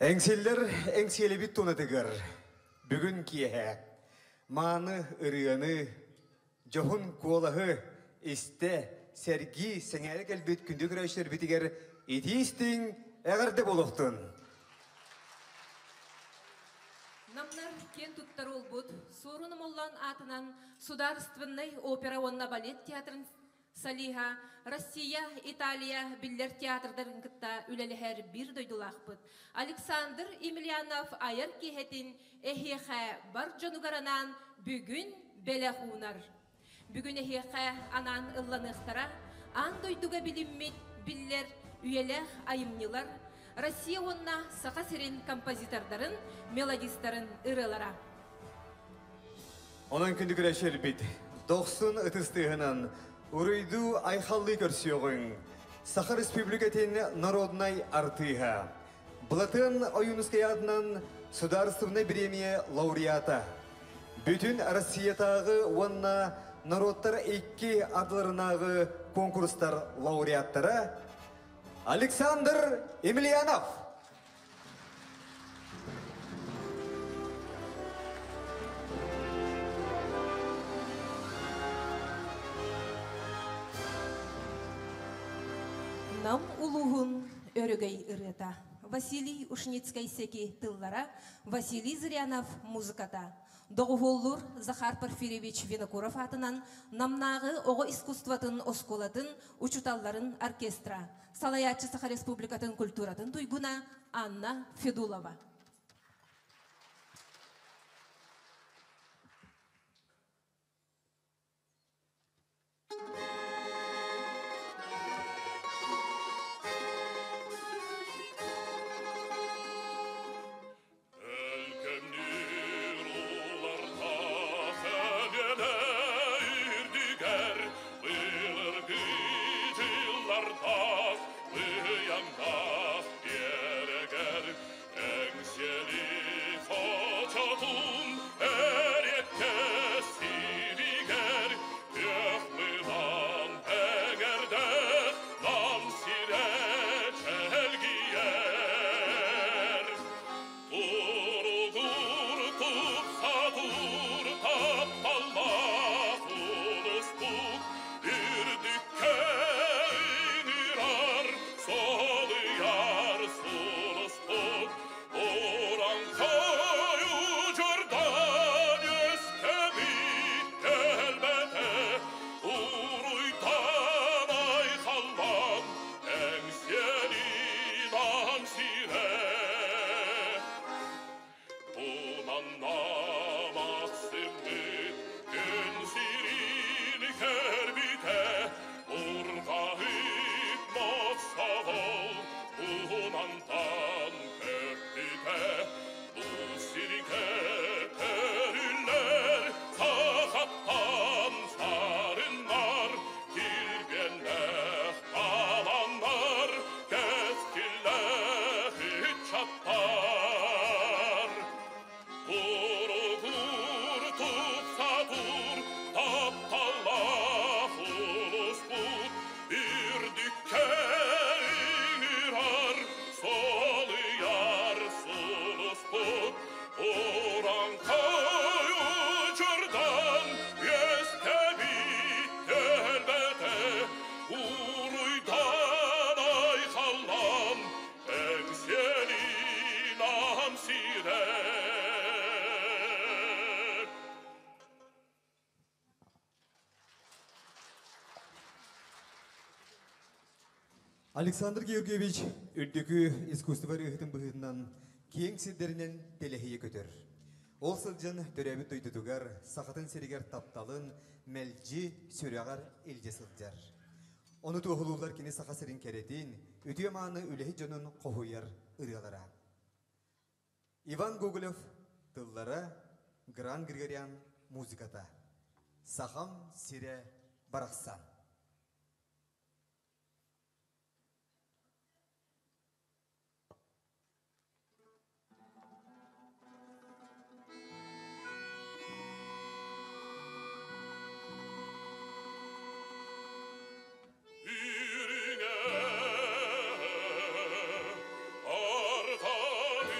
Эҥсиллэр эҥсиэлэбит тунатыгар бүгүн киэһэ мааны ырыаны, дьоһун куолаһы истэ, сэргии, сэҥээрэ кэлбит күндү көрөөччүлэрбитигэр итии-истиҥ эҕэрдэ буолуохтун! Намнар киэн туттар уолбут Суорун Омоллоон аатынан Судаарыстыбаннай опера уонна балет театрын Салиха Россия, Италия биллэр театрдарын кытта үлэлэһэр биир дойдулаахпыт. Александр Емельянов айар киэһэтин эһиэхэ бар дьонугар анаан бүгүн бэлэх уунар. Бүгүн эһиэхэ анаан ылланыахтара аан дойдуга билиммит биллэр үйэлээх айымньылар, Россия уонна Саха сирин композитордарын, мелодистарын ырыалара. Онон күндү күрэшербит, дохсун ытыс тыаһынан уруйдуу айхаллыы көрсүөҕүҥ. Саха Республикатын народнай артыыһа, Былатыан Ойуунускай аатынан Судаарыстыбаннай бириэмийэ лауреата, Бүтүн Россиятааҕы уонна норуоттар икки ардыларынааҕы конкурстар лауреаттара Александр Емельянов. Нам улууһун өрөгөй ырыата. Василий Ушницкай-Секи тыллара, Василий Зырянов музыката. Доҕуһуоллуур Захар Порфирьевич Винокуров аатынан Намнааҕы оҕо искусствотын оскуолатын учууталларын оркестра. Салайааччы Саха Республикатын культуратын туйгуна Анна Федулова. Өлкөмнүүр улардаах Өлүөнэ үрдүгэр былыргы дьыллардаах быйаҥнаах биэрэгэр Эҥсиэли хочотун эриэккэс сиригэр күөх мыынан эҥэрдээх Нам сирэ чэлгийэр. Туругур тупсатур тапталлаах улуспут үрдүккэ ыҥырар солуйар сулуспут Ураңхай удьурдан үөскэбит кэлбэтэ уруйтан айхаллан Эҥсиэлин аан сирэ Туманнаах сыммыт күн сирин көрбүтэ Урҕаһыт мохсоҕол уһунантан көппүтэ Бу сиргэ көрүллэр сахаттан сарыннар Килбиэннээх таланнар кэскиллээх ыччаттар. Туругур тупсатур тапталлаах улуспут үрдүккэ ыҥырар солуйар сулуспут Ураңхай учурдан үөскэбит төлбөтө уруйдан айхаллан Эҥсиэлин аһам сирэ. Александр Георгиевич үрдүкү искусство ырыаһытын быһыытынан киэҥ сирдэринэн тэлэһийэ көтөр. Ол сылдьан төрөөбүт дойдутугар, Сахатын сиригэр тапталын мэлдьи сүрэҕэр илдьэ сылдьар. Ону туоһулууллар кини Саха сирин кэрэтин, үтүө-мааны үлэһит дьонун хоһуйар ырыалара. Иван Гоголев тыллара, Гран Григорян музыката. Сахам сирэ барахсан. Үрүҥэ арҕаһыы.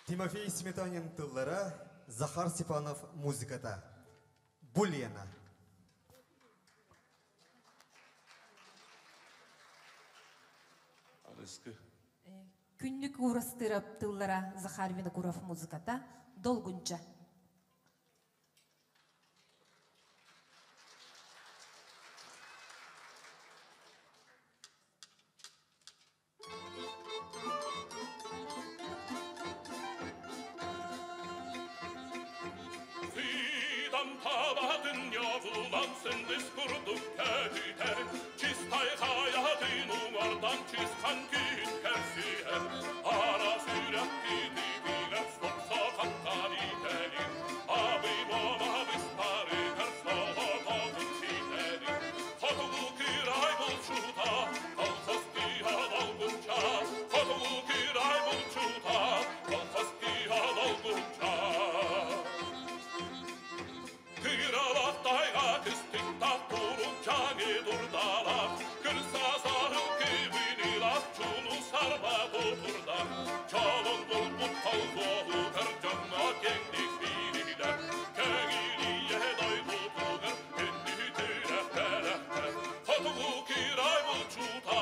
Тимофей Сметанин тыллара, Захар Степанов музыката. Бу Лена. Арыскы. Күннүк Уурастыырап тыллара, Захар Винокуров музыката, Долгунча. Сыыдам табатын ньобулан сындыс курдук көтүтэр, Чистай хайатын уҥуордан чысхан күн көрсүһэр, Ара сүрэх кытыытыгар сопсо хапкан итэри, Абый буола быстарыгар соҕотоҕун ситэри. Хотугу кыырай булчута, колхоз тыа долгунча, Хотугу кыырай булчута, колхоз тыа долгунча. Кыралах тайга кыстыктах турук чаңы дурдалах, Кырса сарыл кыбынылах чуну сарба тутурдар, Чолон булбут колхоһугар дьоҥҥо киэҥник биллэр, Кэҥилийэ дойдутугар күндү түрэхтэлэхтэр. Хотугу кыырай булчута,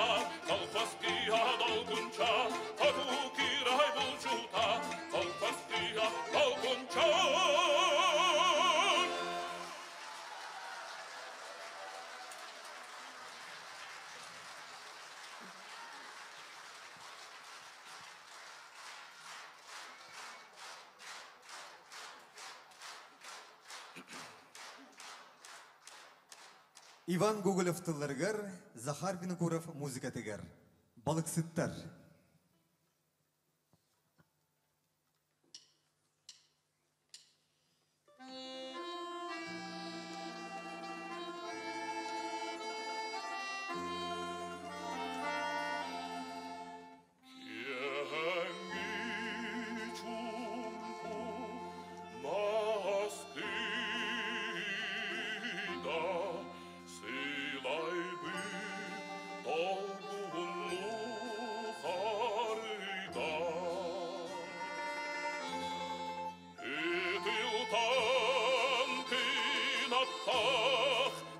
колхоз кыа долгунча, Хотугу кыырай булчута, колхоз кыа долгунча. Иван Гоголев тылларыгар, Захар Винокуров музыкатыгар. Балыксыттар. Киэһэҥҥи чуумпу наастыйда, сылайбыт долгунну харыйда. Ытылтан кынаттах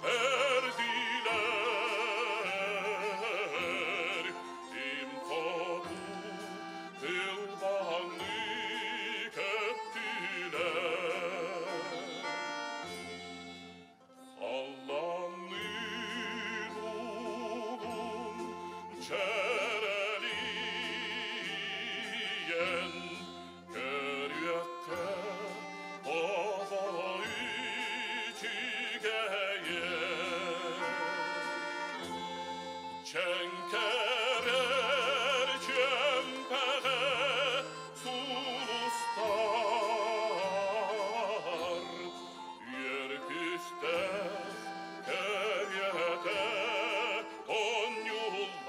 эрдилэр, Им хоту тылбаҥны көттүлэр. Халлаанныын угун чэрэлийэн, Көрүөххэ тоҕо үчүгэйэ. Чэҥкэрэр чүөмпэҕэ сулустар, Үөр-күстээх кэриэтэ оонньууллар.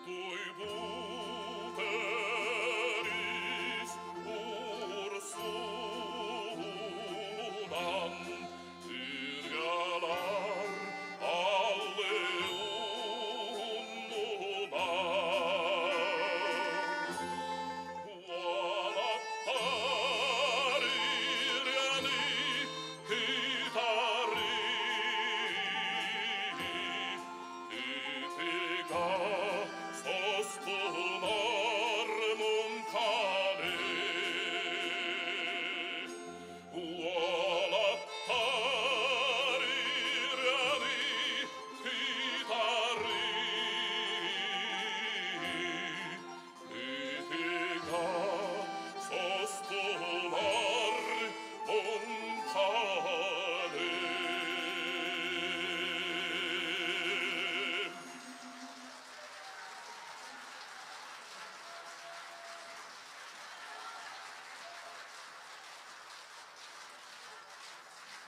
Утуйбут өрүс урсунан ырыалар аллы уннулар. Уолаттар ырыаны кытары Ытыга состулар муҥханы. Уолаттар ырыаны кытары Ытыга состулар муҥханы.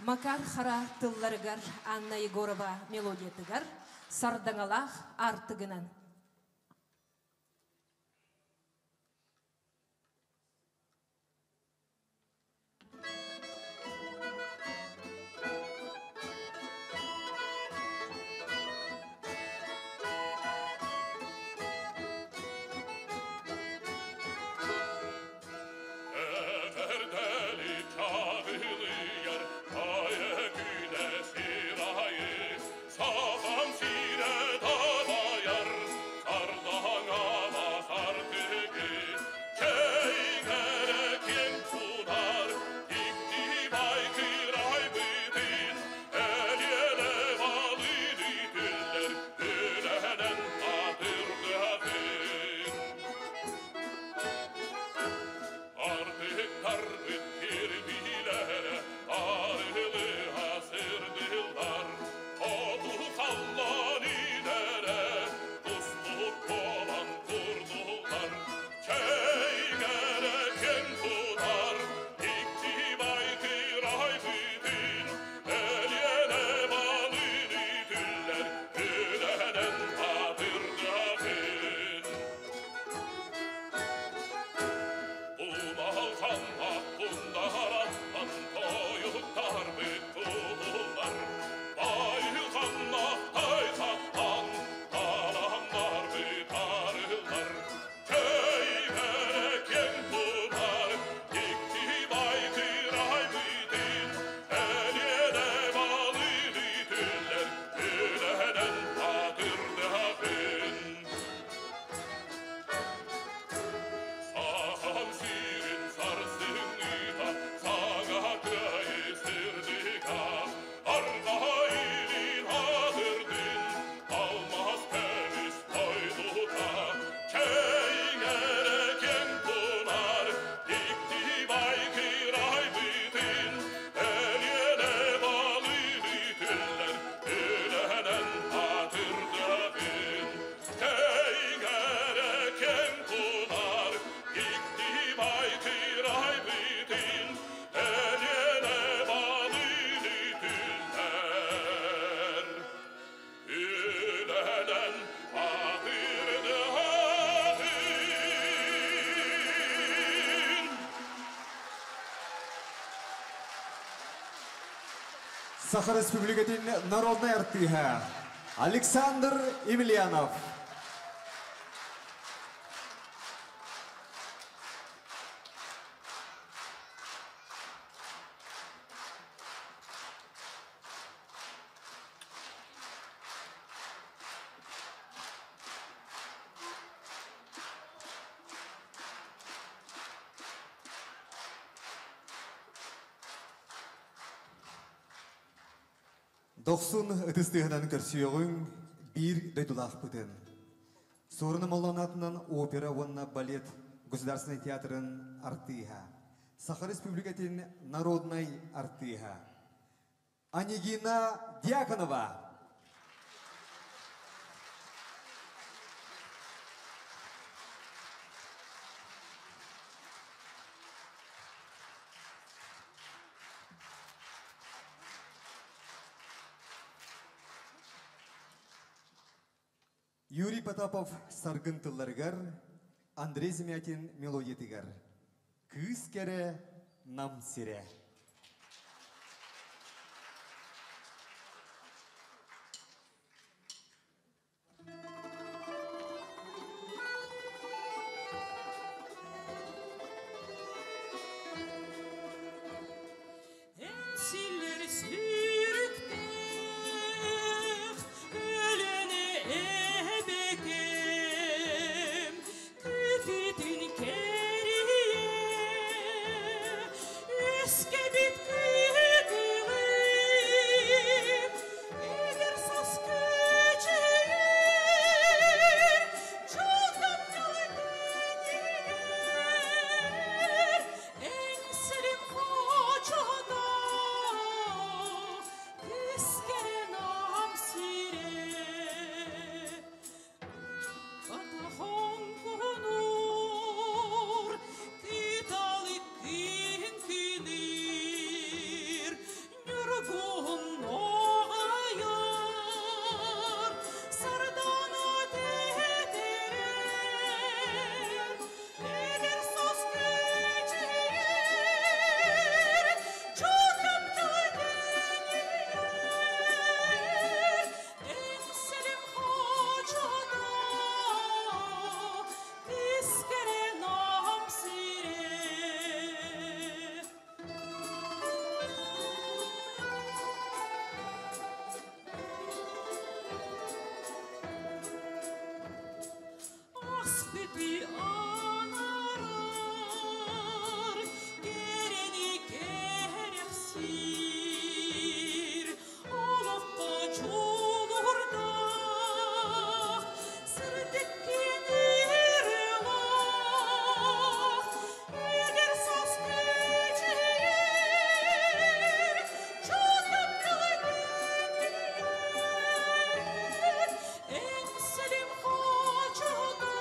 Макар Хара тылларыгар Анна Егорова мелодиятыгар Сардаҥалаах аартыгынан. Саха Республикатын народнай артыыһа Александр Емельянов. Дохсун ытыс тыаһынан көрсүөҕүҥ биир дойдулаахпытын. Суорун Омоллоон аатынан опера уонна балет государственнай театрын артыыһа, Саха Республикатын народнай артыыһа Анегина Дьяконова. Юрий Потапов саргын тылларыгар, Андрей Замятин мелодиятыгар Кыыс кэрэ Нам сирэ. Силлер сүүрүктээх өлөнө эбэкэм күтүтүн кэрийэ үөскэбит күтүҕүм эдэр саас күчүр дьолдом дьолтэнийэр Эҥсэрим хочото кискэрэ нам сирэ Атахон куһунуур кыталык киҥкиниир Ньургуһун оҕайар сардаана тэтэрэр Эдэр саас күчүрэр дьонум тылынньыйар Эҥсэлим хочото кискэрэ нам сирэ. Аспыты анарар, кэрэни кэрэхсиир, олоххо дьулуурдаах, сырдык киэҥ ырыалаах, эдэр саас күчүрэр, дьонум тылын Эҥсэлим хочото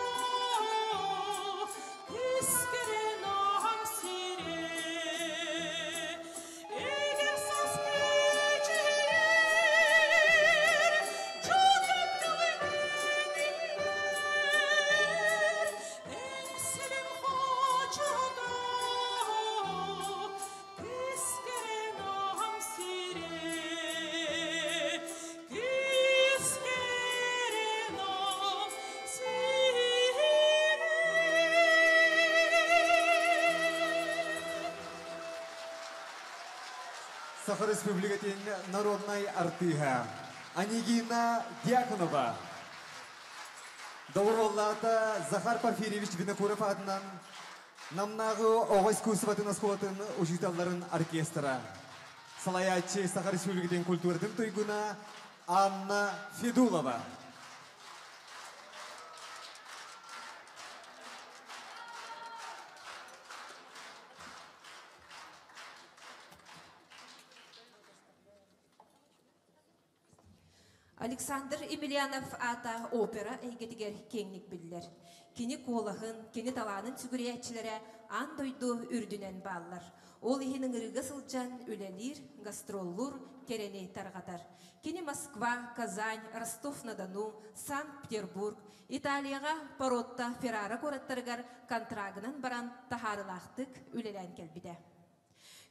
кискэрэ нам сирэ Эгер саас күчүрэр дьонум тылын Эҥсэлим хочото кискэрэ нам сирэ Кискэрэ нам сирэ Саха Республикатын народнай артыыһа Анегина Дьяконова. Доҕуһуоллаата Захар Порфирьевич Винокуров аатынан Намнааҕы оҕо искусствотын оскуолатын учууталларын оркестра. Салайааччы Саха Республикатын культуратын туйгуна Анна Федулова. Александр Емельянов аата опера эйгэтигэр киэҥник биллэр. Кини куолаһын, кини талаанын сүгүрүйээччилэрэ аан дойду үрдүнэн бааллар. Ол иһин ыҥырыыга сылдьан үлэлиир, гастроллуур, кэрэни тарҕатар. Кини Москва, Казань, Ростов-на-Дону, Санкт-Петербург, Италияҕа Поротто, Феррара куораттарыгар контрагынан баран таһаарылаахтык үлэлээн кэлбитэ.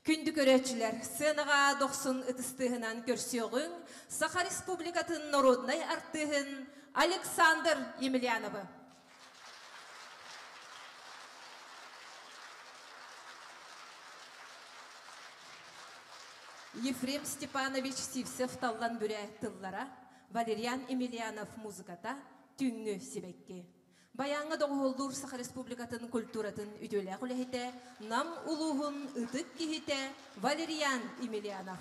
Күндү көрөөччүлэр, сыанаҕа дохсун ытыстыыһынан көрсүөҕүҥ Саха Республикатын народнай артыыһын Александр Емельяновы. Ефрем Степанович Сивцев-Таллан Бүрэ тыллара, Валериан Емельянов музыката, Түүҥҥү сибэкки. Баяҥҥа доҕуһуоллуур Саха Республикатын культуратын үтүөлээх үлэһитэ, Нам улууһун ытык киһитэ Валериан Емельянов.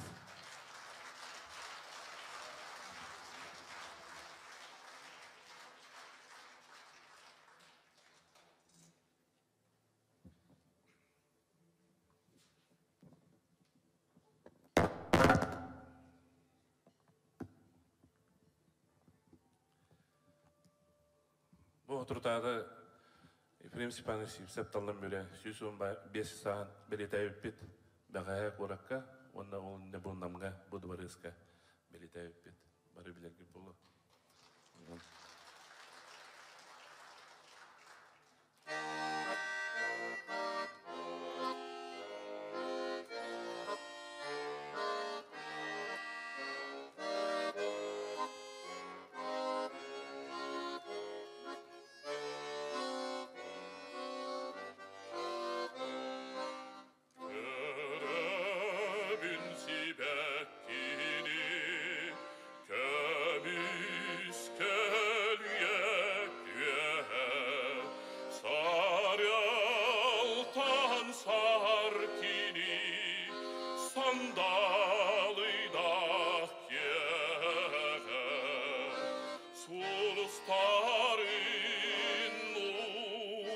Бу отурутааҕы Ефрем Степанович Сивцев таллан бүрэ 115 саан бэлиэтээбиппит бэҕэһээ куоракка уонна ол иннинэ бу Намҥа бу дыбарыаска бэлиэтээбиппит бары билэргит буолуо. Көрөбүн сибэккини, көмүскэлүйэ күөһэ, сарыалтан сар кини, сандалыйдах киэһэ. Сулустарын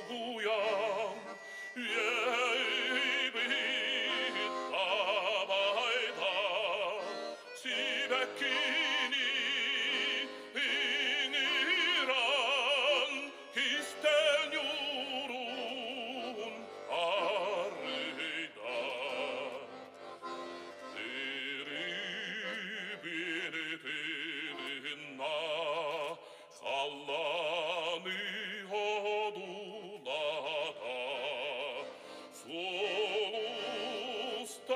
угуйан, Иэйбит табайда, сибэккини иҥиран, кистэл ньуурун арыйда. Тирибини-тиринна, халлааны одуулата,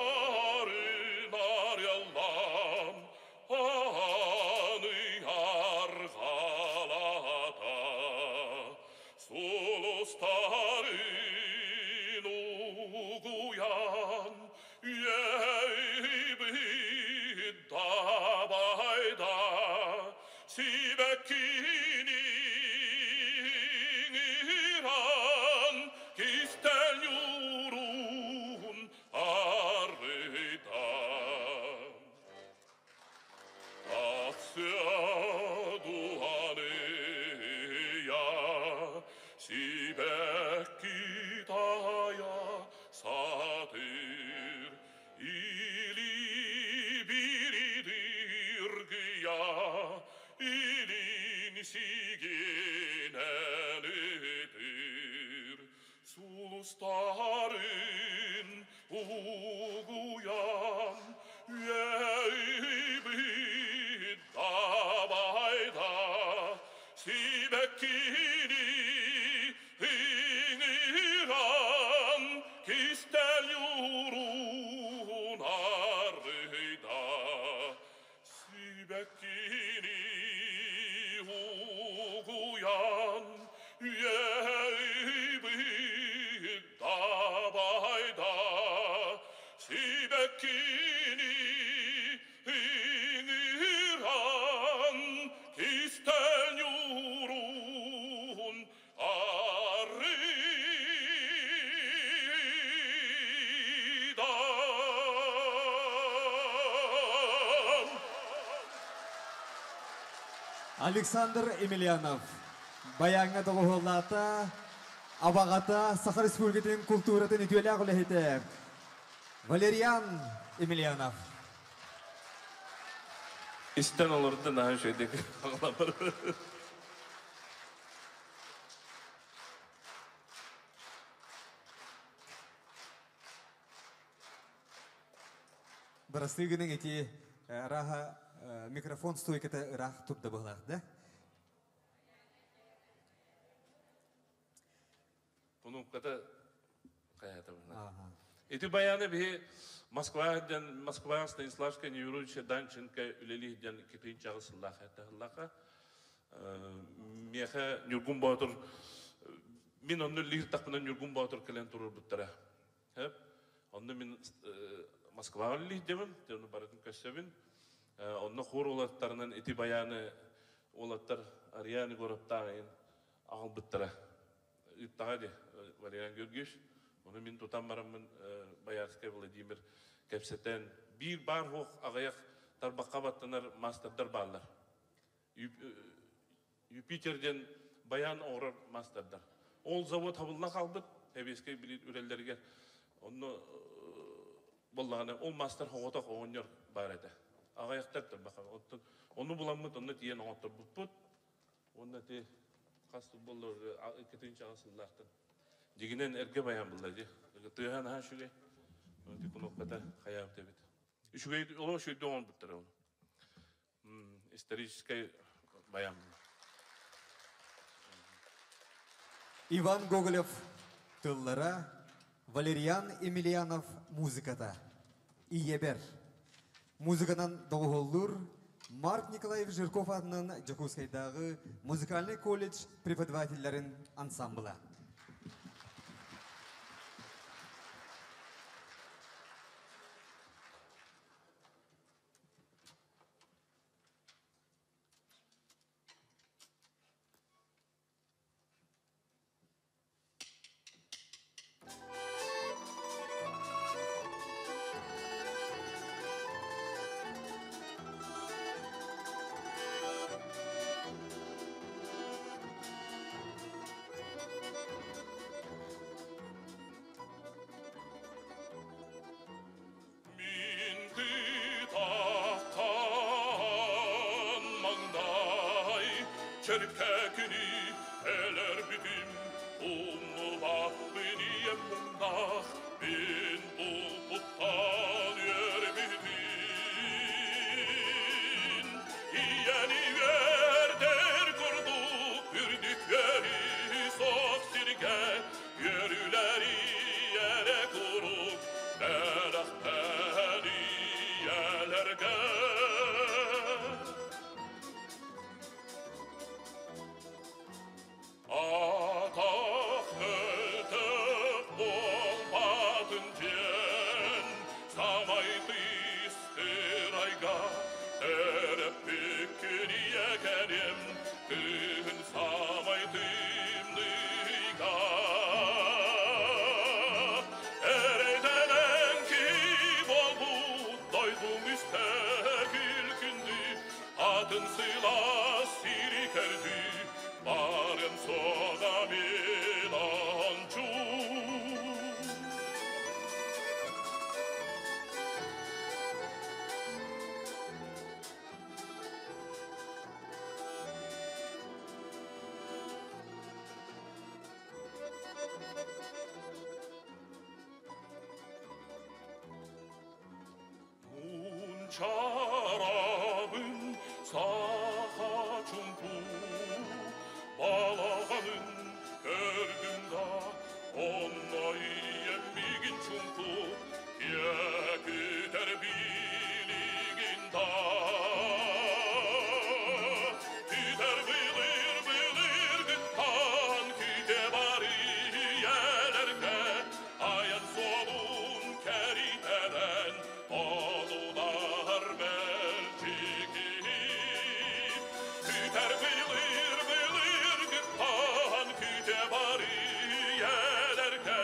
сулустарын арыаллаан, ааны арҕалата. Сулустарын угуйан, Иэйбит дабайда, сибэккини иҥиран, кистэл ньуурун арыйда. Тахсыа дуһаныйа, сибэкки таайа сатыыр, или биридиргия, илин сигинэн ытыр. Сулустарын угуйан, үөйбүт дабайда, сибэккини ыҥыран, кистэл ньуурун арыйда. Сибэккини угуйан, үөйбүт дабайда, сибэккини ыҥыран, кистэл ньуурун арыйда. Александр Емельянов баяҥҥа доҕуһуоллаата, абаҕата Саха Республикатын култууратын үтүөлээх үлэһитэ Валериан Емельянов. Истэн олордо наһаа үчүгэйдик аҕалабар. Бырастыы гының ити арааһа микрофон стойката ыраах турда быһылаах да? Кунуукката хайата быһылаах. Ити баяны биһи Москва диэн Москва Станиславская Юрьевича Данченко үлэлиир диэн китинчаҕы сыллаах этэ Миэхэ Ньургун Боотур мин онно үлэлиир тахпына Ньургун Боотур кэлэн туруорбуттара. Онно мин Москваҕа үлэлиирдибин, онно барытын көрсөбүн. Онно хор уолаттарынан ити баяны уолаттар Ариан Егоровтааҕын аҕалбыттара. Ыыттаҕа дии Валериан Георгиевич. Ону мин тутан бараммын Боярскай Владимир кэпсэтэн биир баар суох аҕыйах тарбахха баттанар маастардар бааллар. Юпитер диэн баян оҥорор маастардар. Ол завод хабыллан хаалбыт, Сэбиэскэй билии үрэллэригэр. Онно буоллаҕына ол маастар соҕотох оҕонньор баар этэ. Аҕыйахтар тарбахха. Оттон ону буламмыт, онно тиийэн оҥотторбуппут. Уонна ити хас буоллар 2000 сыллаахтан. Дьигинэн эргэ баян булла дии. Тыаһа наһаа үчүгэй. Ити кнопката хайаабыт эбит. Үчүгэй, олох үчүгэйдик оҥорбуттар оны. Историческай баян. Иван Гоголев тыллара, Валериан Емельянов музыката. Ийэбэр. Музыканан доҕуһуоллуур Марк Николаев Жирков аатынан Дьокуускайдааҕы музыкальнай колледж преподавателлэрин ансамбла. Мин кытахтан маҥнай чэркэкини өлөрбүтүм, умнубаппын ийэм муҥнаах, мин булбуттан үөрбүтүн. Ийэни үөрдэр курдук үрдүк үөрүү суох сиргэ Үөрүүлэри эрэ куруук бэлэхтэн ийэлэргэ. Атах мөлтөх буолбатын диэн самай тыйыс ырайга төрөппүккүн ийэ кэриэм Күн саамай тымныыга Эрэйдэнэн киһи буолбут дойдуҥ үстэ күлкүндү Атын сылаас сири көрдүү Барым суоҕа мин ончу Мунчарабын саха чумпу балаҕанын көрдүм да онно ийэм миигин чумпу киэкүтэр билигин да Күтэр былыр былыргыттан күтэ бар ийэлэргэ айан суолун кэритэрэн олулар мэлдьи Күтэр былыр былыргыттан күтэ бар ийэлэргэ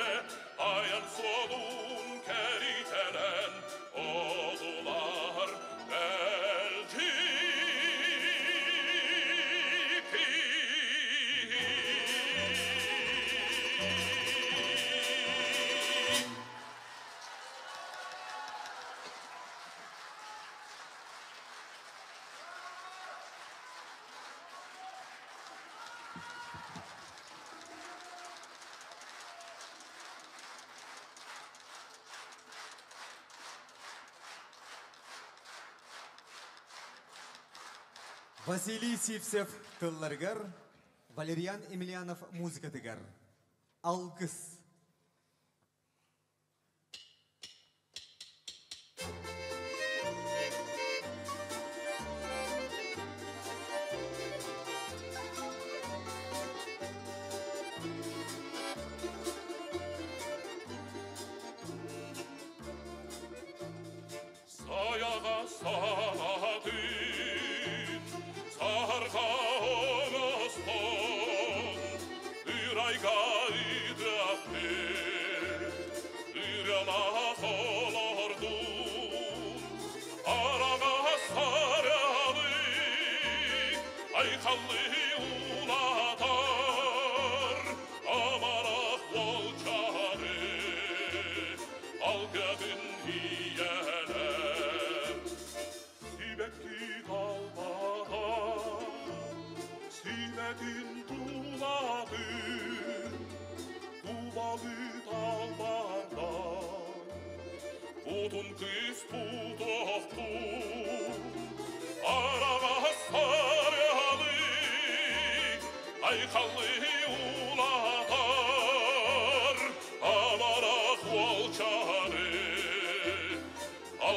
айан суолун кэритэрэн олулар мэлдьи Василий Сивцев тылларыгар, Валериан Емельянов музыкатыгар. Алгыс.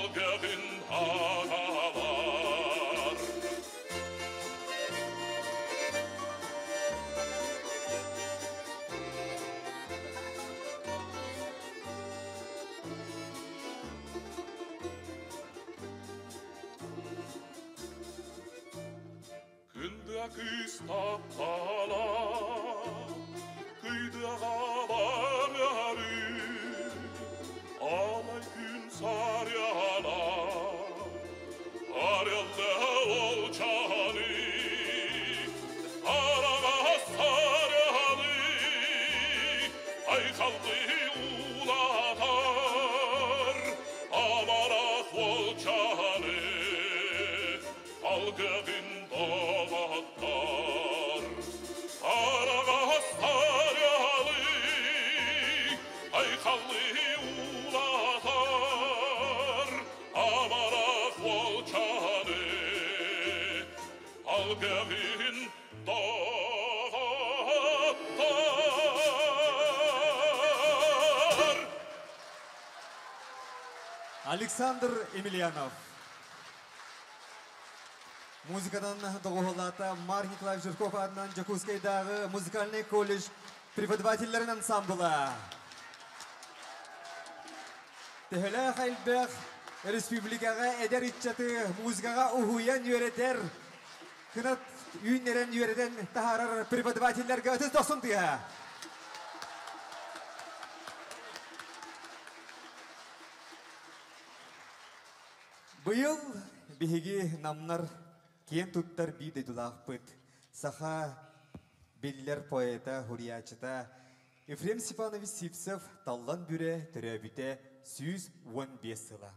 Алгыгын аҕалар. Кындыа кыыс таптала, кыйдыаҕа барары, алай күн сарыала, арылды олчаны, араға сарыалы, айқалды улатар, амарах олчаны, алгыгын доғаттар. Араға сарыалы, айқалды улатар, амарах олчаны, алгыгын доғаттар. Александр Емельянов. Музыкадан доҕуһуоллаата Марк Николаевич Жирков аатынан Дьокуускайдааҕы музыкальный колледж преподавателлэрин ансамбла. Төһөлөөх элбэх республикаҕа эдэр ыччаты музыкаҕа уһуйан үөрэтэр, кынат үүннэрэн үөрэтэн таһаарар преподавателлэргэ ытыс дохсун тыаһа. Быйыл биһиги намнар киэн туттар биир дойдулаахпыт. Саха биллэр поэта, суруйааччыта Ефрем Степанович Сивцев Таллан Бүрэ төрөөбүтэ 115 сыла.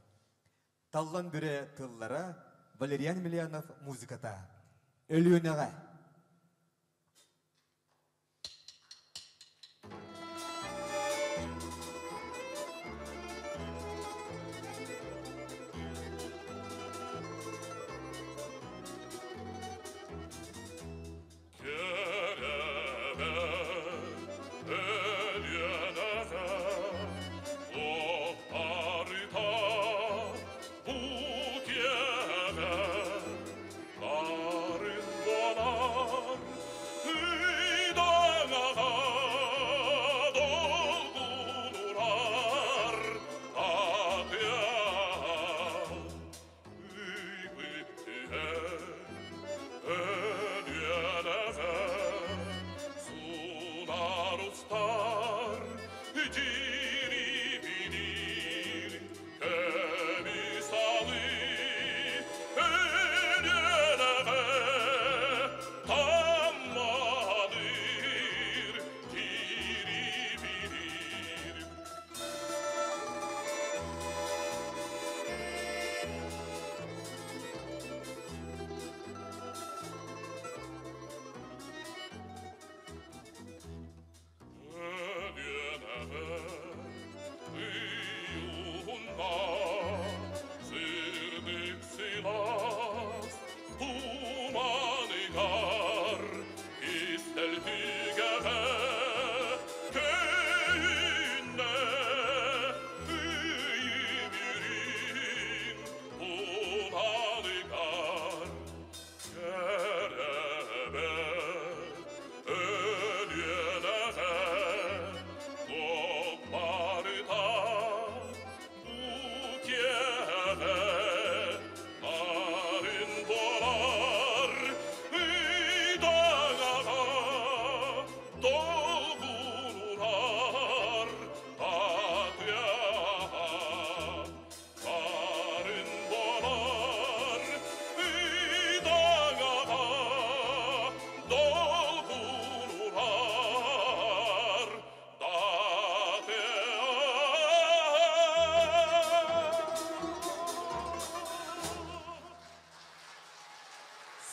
Таллан Бүрэ тыллара Валериан Емельянов музыката. Өлүөнэҕэ.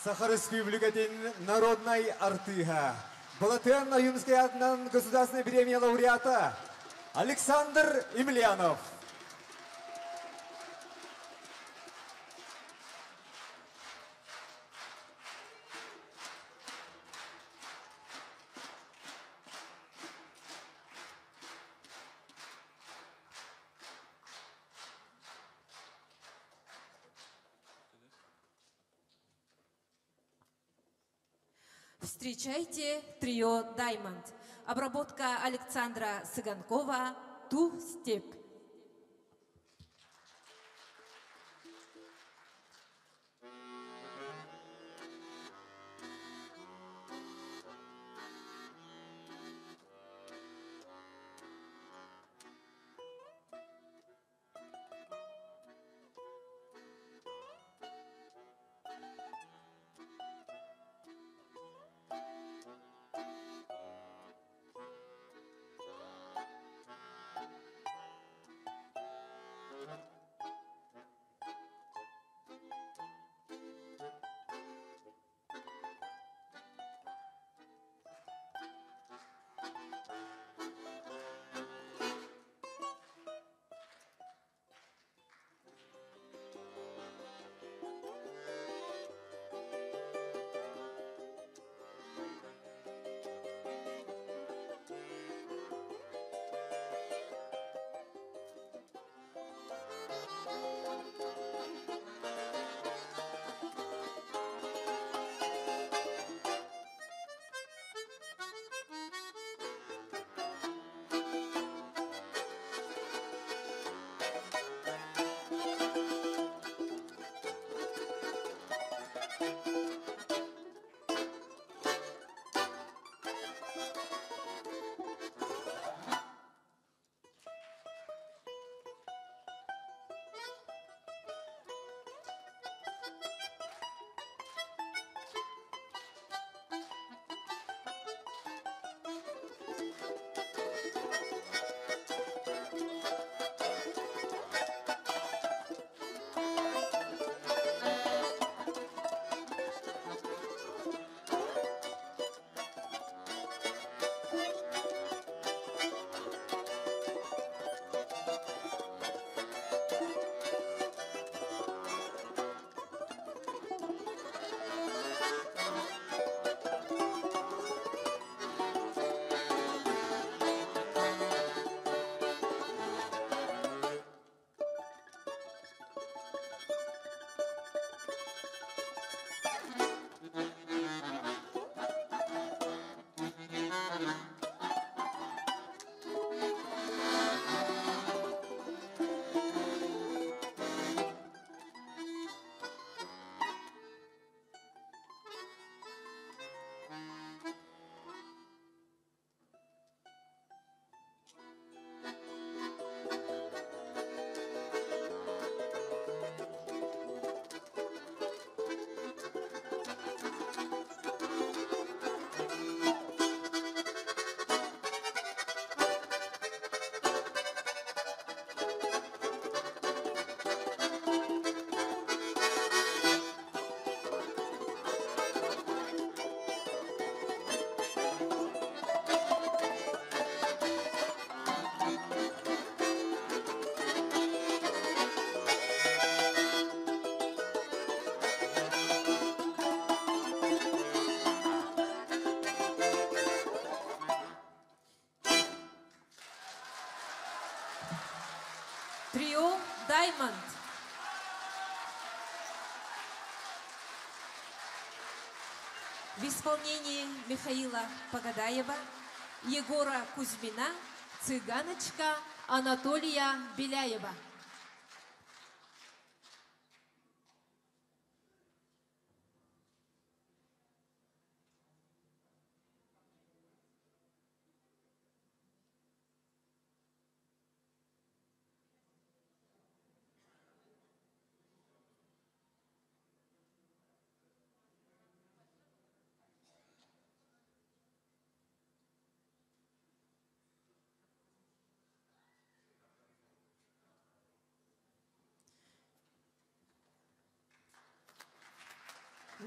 Саха Республикатын народнай артыыһа, Былатыан Ойуунускай аатынан Государственной премия лауреата Александр Емельянов. Встречайте трио Diamond. Обработка Александра Цыганкова «Ту степь». Трио Diamond. В исполнении Михаила Погадаева, Егора Кузьмина, Цыганочка Анатолия Беляева.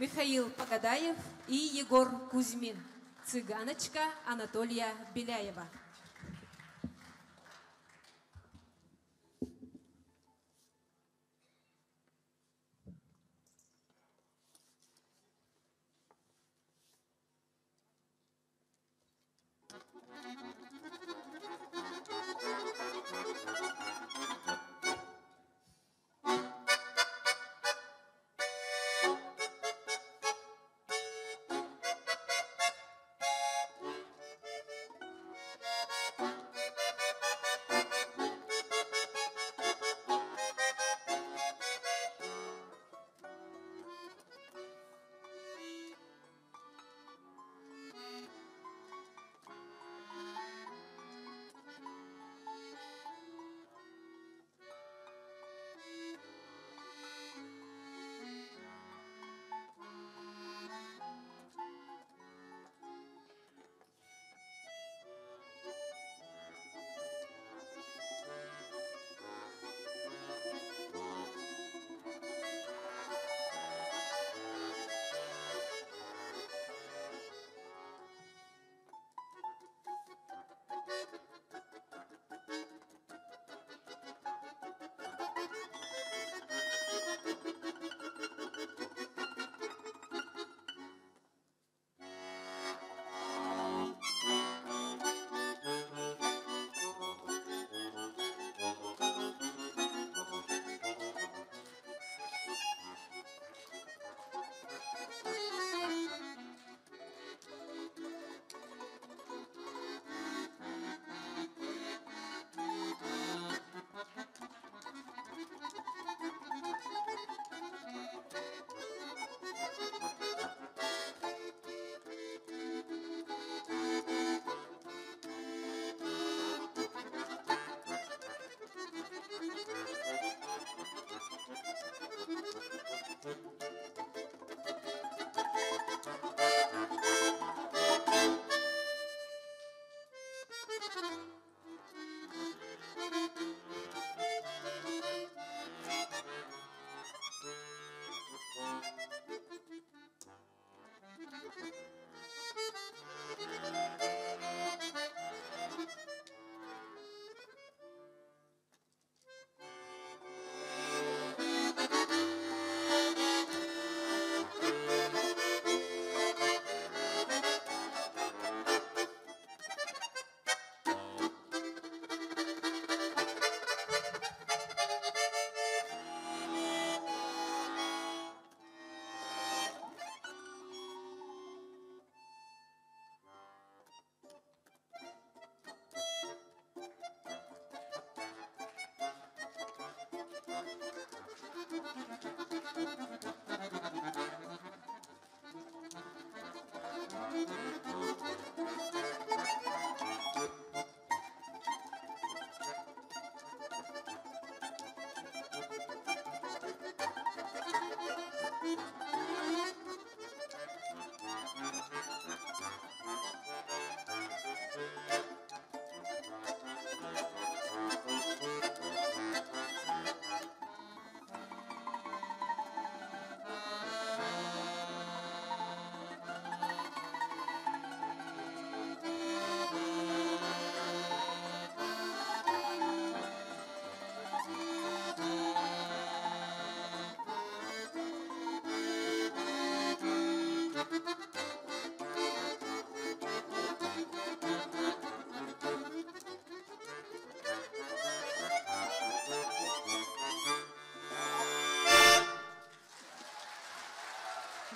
Михаил Погадаев и Егор Кузьмин. Цыганочка Анатолия Беляева.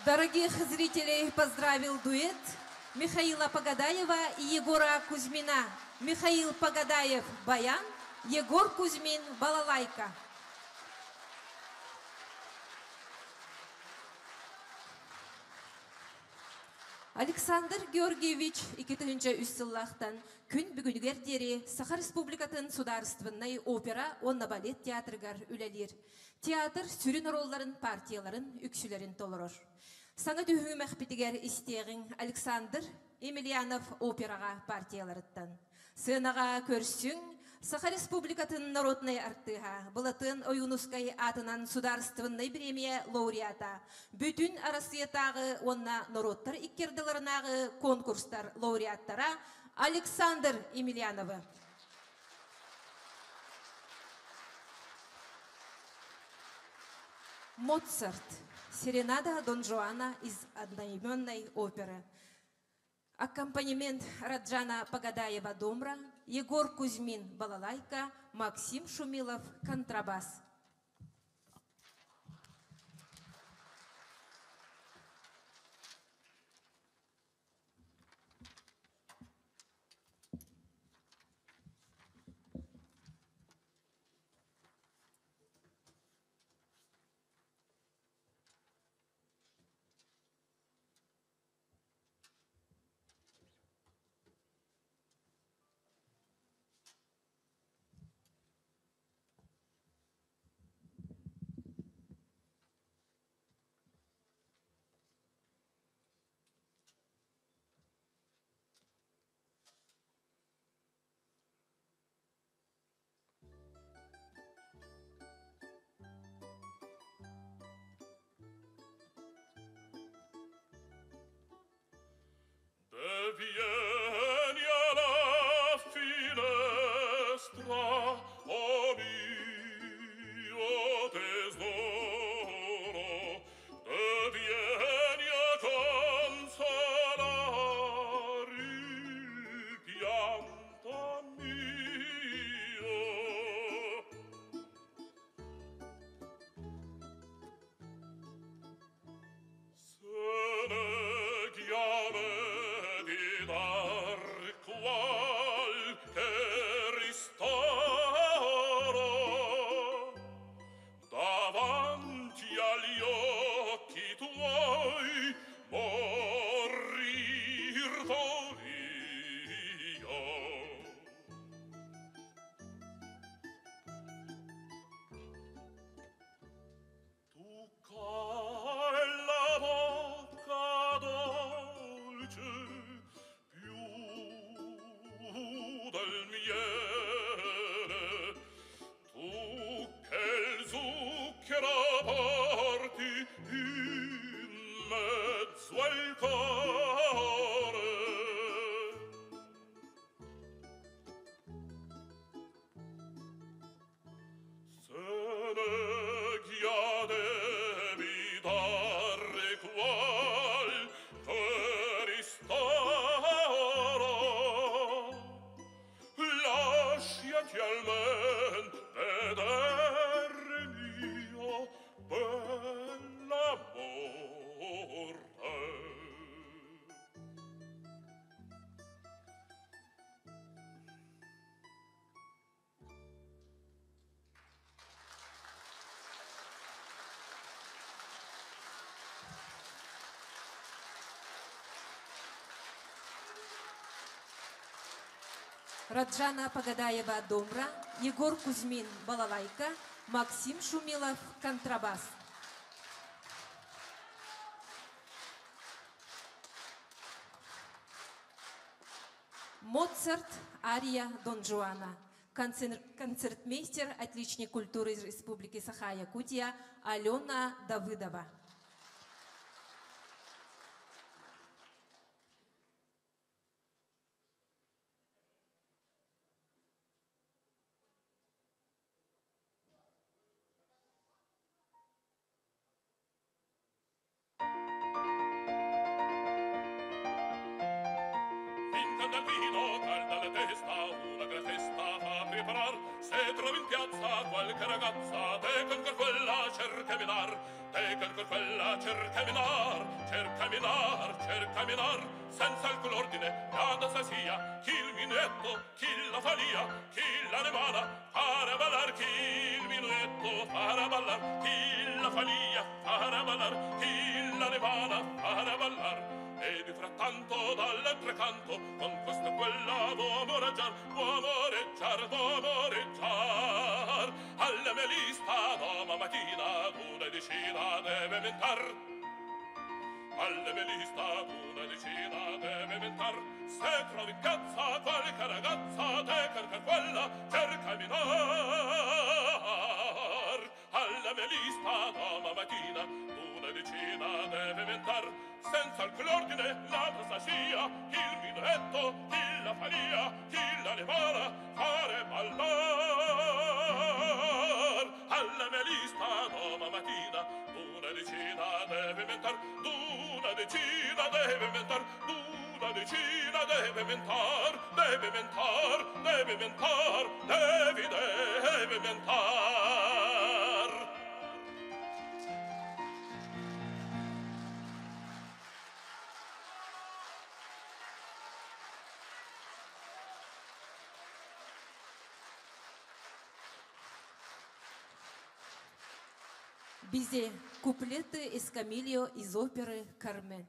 Дорогих зрителей поздравил дуэт Михаила Погадаева и Егора Кузьмина. Михаил Погадаев – баян, Егор Кузьмин – балалайка. Александр Георгиевич 2003 сыллаахтан күн бүгүнүгэр диэри Саха Республикатын Судаарыстыбаннай опера уонна балет театрыгар үлэлиир. Театр сүрүн оруолларын партияларын үксүлэрин толорор. Саҥа түһүмэхпитигэр истиэҕиҥ Александр Емельянов операҕа партияларыттан. Сыанаҕа көрсүҥ Саха Республикатын народнай артыыһа Былатыан Ойуунускай аатынан судаарыстыбаннай бириэмийэ лауреата, Бүтүн Арассыыйатааҕы уонна норуоттар икки ардыларынааҕы конкурстар лауреаттара Александр Емельяновы. Моцарт. Серенада Дон Жуана из одноименной оперы. Аккомпанемент Раджана Погадаева домра, Егор Кузьмин балалайка, Максим Шумилов контрабас. Vieni alla finestra, o mio tesoro, te vieni a consolar il pianto mio. Se ne chiame di dar qualche ristoro davanti agli occhi tuoi morir voglio. Tu Zucchero porti in mezzo al cuore. Se ne devi dare qualche ristoro, lasciati almen veder mio bell'amore. Раджана Пагадаева домра, Егор Кузьмин балалайка, Максим Шумилов контрабас. Моцарт, ария Дон Жуана. Концертмейстер, отличник культуры Республики Саха-Якутия Алена Давыдова. Finca dal vino calda la testa, una gran festa fa preparar. Se trovi in piazza qualche ragazza, te con quella cerca minar, te con quella cerca minar, cerca minar, cerca minar, senza alcun ordine, nada sa sia, chi il minuetto, chi la falia, chi la nemana, farà ballar, chi il minuetto, farà ballar, chi la falia, farà ballar, chi la nemana, farà ballar. E di frattanto dall'altro canto con questa quella vo amoreggiar, vo amoreggiar, vo amoreggiar. Alla mia lista doma mattina d'una decina deve mentar. Alla mia lista d'una decina deve mentar. Se trovi in piazza qualche ragazza, te cerca quella, cerca minar. Alla mia lista doma mattina d'una decina deve mentar. Senza alcun ordine la tassa sia, chi il minuetto, chi la falia, chi la nemana, fare ballar. Alla mia lista doma mattina d'una decina deve mentar, d'una decina deve mentar, d'una decina deve mentar, deve mentar, deve mentar, devi, deve mentar. Бизе куплеты Эскамильо из оперы «Кармен».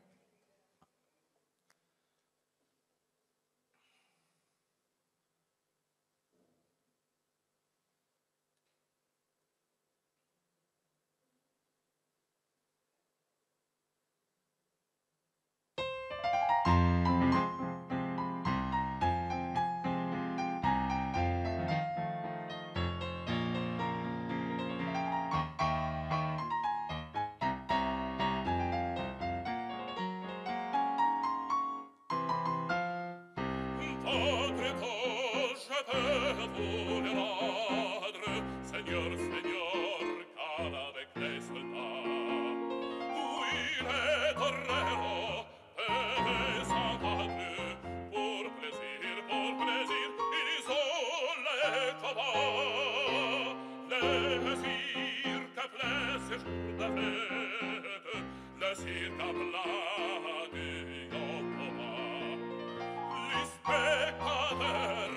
Vous les rendre, Seigneur, Seigneur, car avec les soldats, oui, les torero, et sans pour plaisir, ils ont les combats, les cirques plein ces jours de fête, le cirque plat du combat. Les spectateurs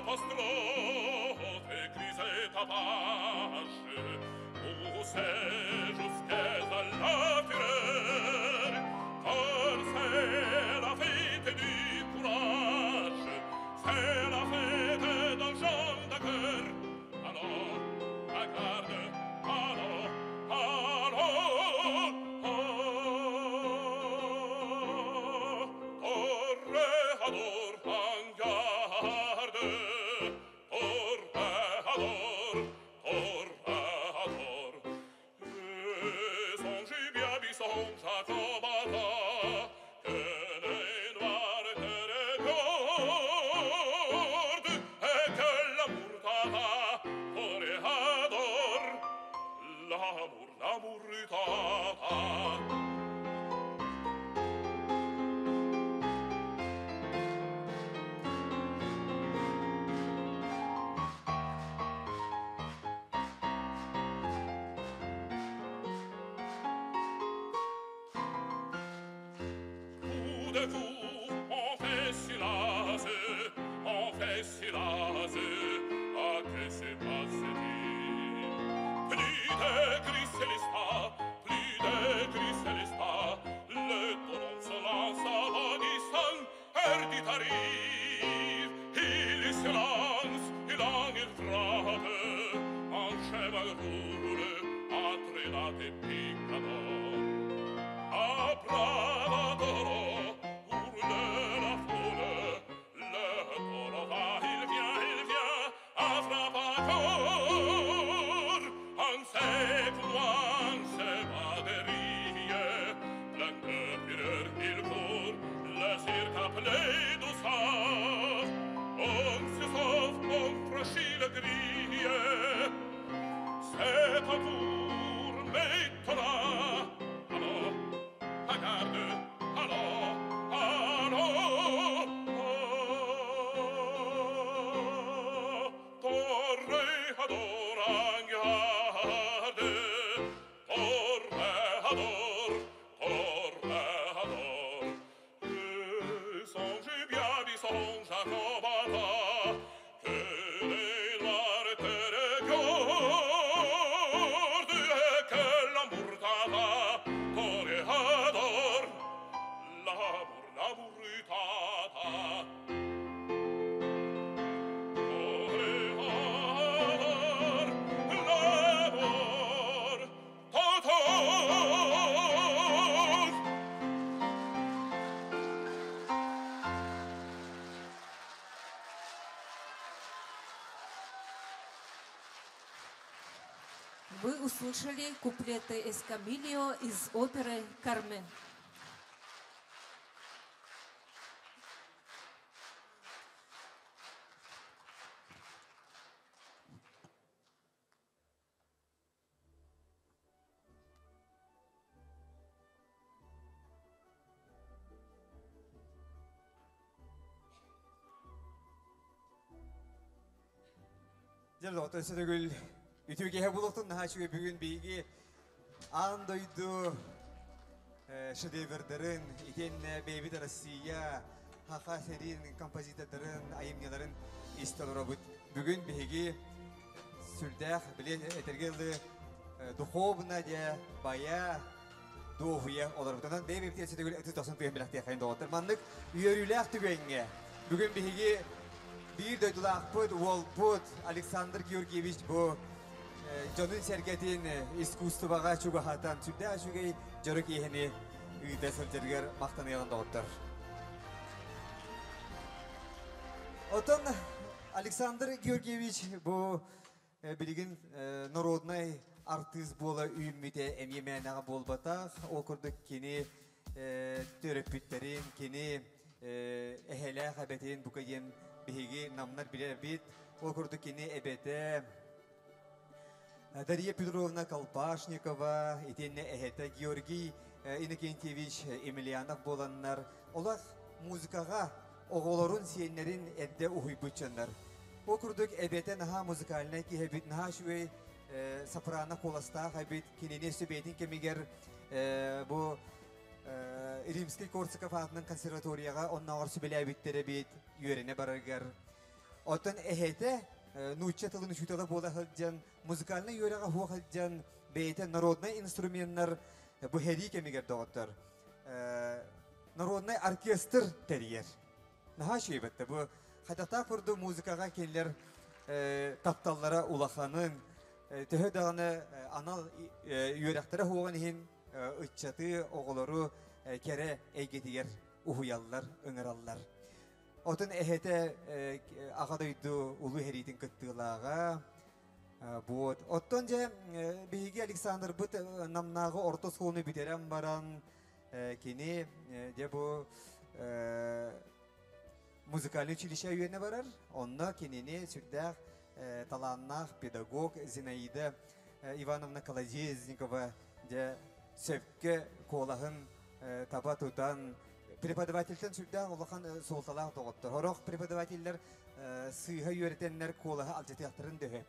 apostrophe grise tabache, où c'est jusqu'à la fureur, car c'est la fête du courage, c'est la fête d'un jean de cœur. Alors, à garde, alors, alors, alors, torero. Tout de coup, on fait silence, on fait silence, ah que se passe-t-il? Plus de cris célestin, plus de cris célestin, le taureau se lance agonissant, ardit arrive, il se lance, il en il frappe, un cheval roule, a trenate picador. A brava toro, hurle la foule, le toro va, il vient, il vient, a frappa cor. Un sait loin, se baderie, plein de fureur il court, le cirque appelé douceur. On se sauve, on franchit le grille, c'est un tour maintenant. Alors, à garde, alors, alors, ah, toréador en garde, toréador, toréador. Et songez bien, dit son Jacobata, que les noirs te regardent et que l'amour t'ava, toréador, l'amour, l'amour tata. Toréador, l'amour tata. Вы услышали куплеты Эскамильо из оперы «Кармен». Дьэ, доҕоттор, өссө төгүл үтүө киэһэ буолуохтун наһаа үчүгэй бүгүн биһиги аан дойду шедеврдарын, итиэннэ бэйэбит Россия, Хаха сирин композитордарын, айымньыларын истэ олоробут. Бүгүн биһиги сүрдээх, били этэргэ дылы, духовно дьэ бая дуоһуйа олорбут. Онон бэйэ-бэйэбитигэр өссө төгүл ытыс дохсун тыаһын бэлэхтиэххэйин доҕоттор. Маннык үөрүүлээх түгэҥҥэ бүгүн биһиги биир дойдулаахпыт, уолбут Александр Георгиевич бу дьонун-сэргэтин искусствоҕа чугаһатан сүрдээх үчүгэй дьоро киэһэни ыыта сылдьарыгар махтаныаҕын доҕоттор. Оттон Александр Георгиевич бу билигин народнай артыыс буола үүммүтэ эмиэ мээнэҕэ буолбатах. Ол курдук кини төрөппүттэрин, кини эһэлээх эбэтин бука диэн биһиги намнар билэбит. Ол курдук кини эбэтэ Дарья Петровна Колпашникова, итиэннэ эһэтэ Георгий Иннокентьевич Емельянов буоланнар, олох музыкаҕа оҕолорун, сиэннэрин эрдэ уһуйбут дьоннор. Ол курдук эбэтэ наһаа музыкальнай киһи эбит, наһаа үчүгэй сопрано куоластаах эбит. Кинини өссө бэйэтин кэмигэр бу Римский Корсаков аатынан консерваторияҕа оннооҕор сүбэлээбиттэр эбит үөрэнэ барарыгар. Оттон эһэтэ нуучча тылын учуутала буола сылдьан, музыкальнай үөрэҕэ суох сылдьан, бэйэтэ народнай инструменнар бу сэрии кэмигэр доҕоттор народнай оркестр тэрийэр. Наһаа үчүгэй бэтте. Бу хайдахтаах курдук музыкаҕа кинилэр тапталлара улаханын, төһө даҕаны анал үөрэхтэрэ суоҕун иһин ыччаты, оҕолору кэрэ эйгэтигэр уһуйаллар, ыҥыраллар. Отун эһэтэ Аҕа дойду улуу сэриитин кыттыылааҕа. Вот. Оттон дьэ биһиги Александрбыт Намнааҕы орто оскуоланы бүтэрэн баран кини дьэ бу музыкальный училище үөрэнэ барар. Онно кинини сүрдээх талааннаах педагог Зинаида Ивановна Колодезникова дьэ сөпкө куолаһын таба тутан преподавательтэн сүрдээх улахан суолталаах доҕоттор. Сорох преподавателлэр сыыһа үөрэтэннэр куолаһы алдьатыахтарын дөһө.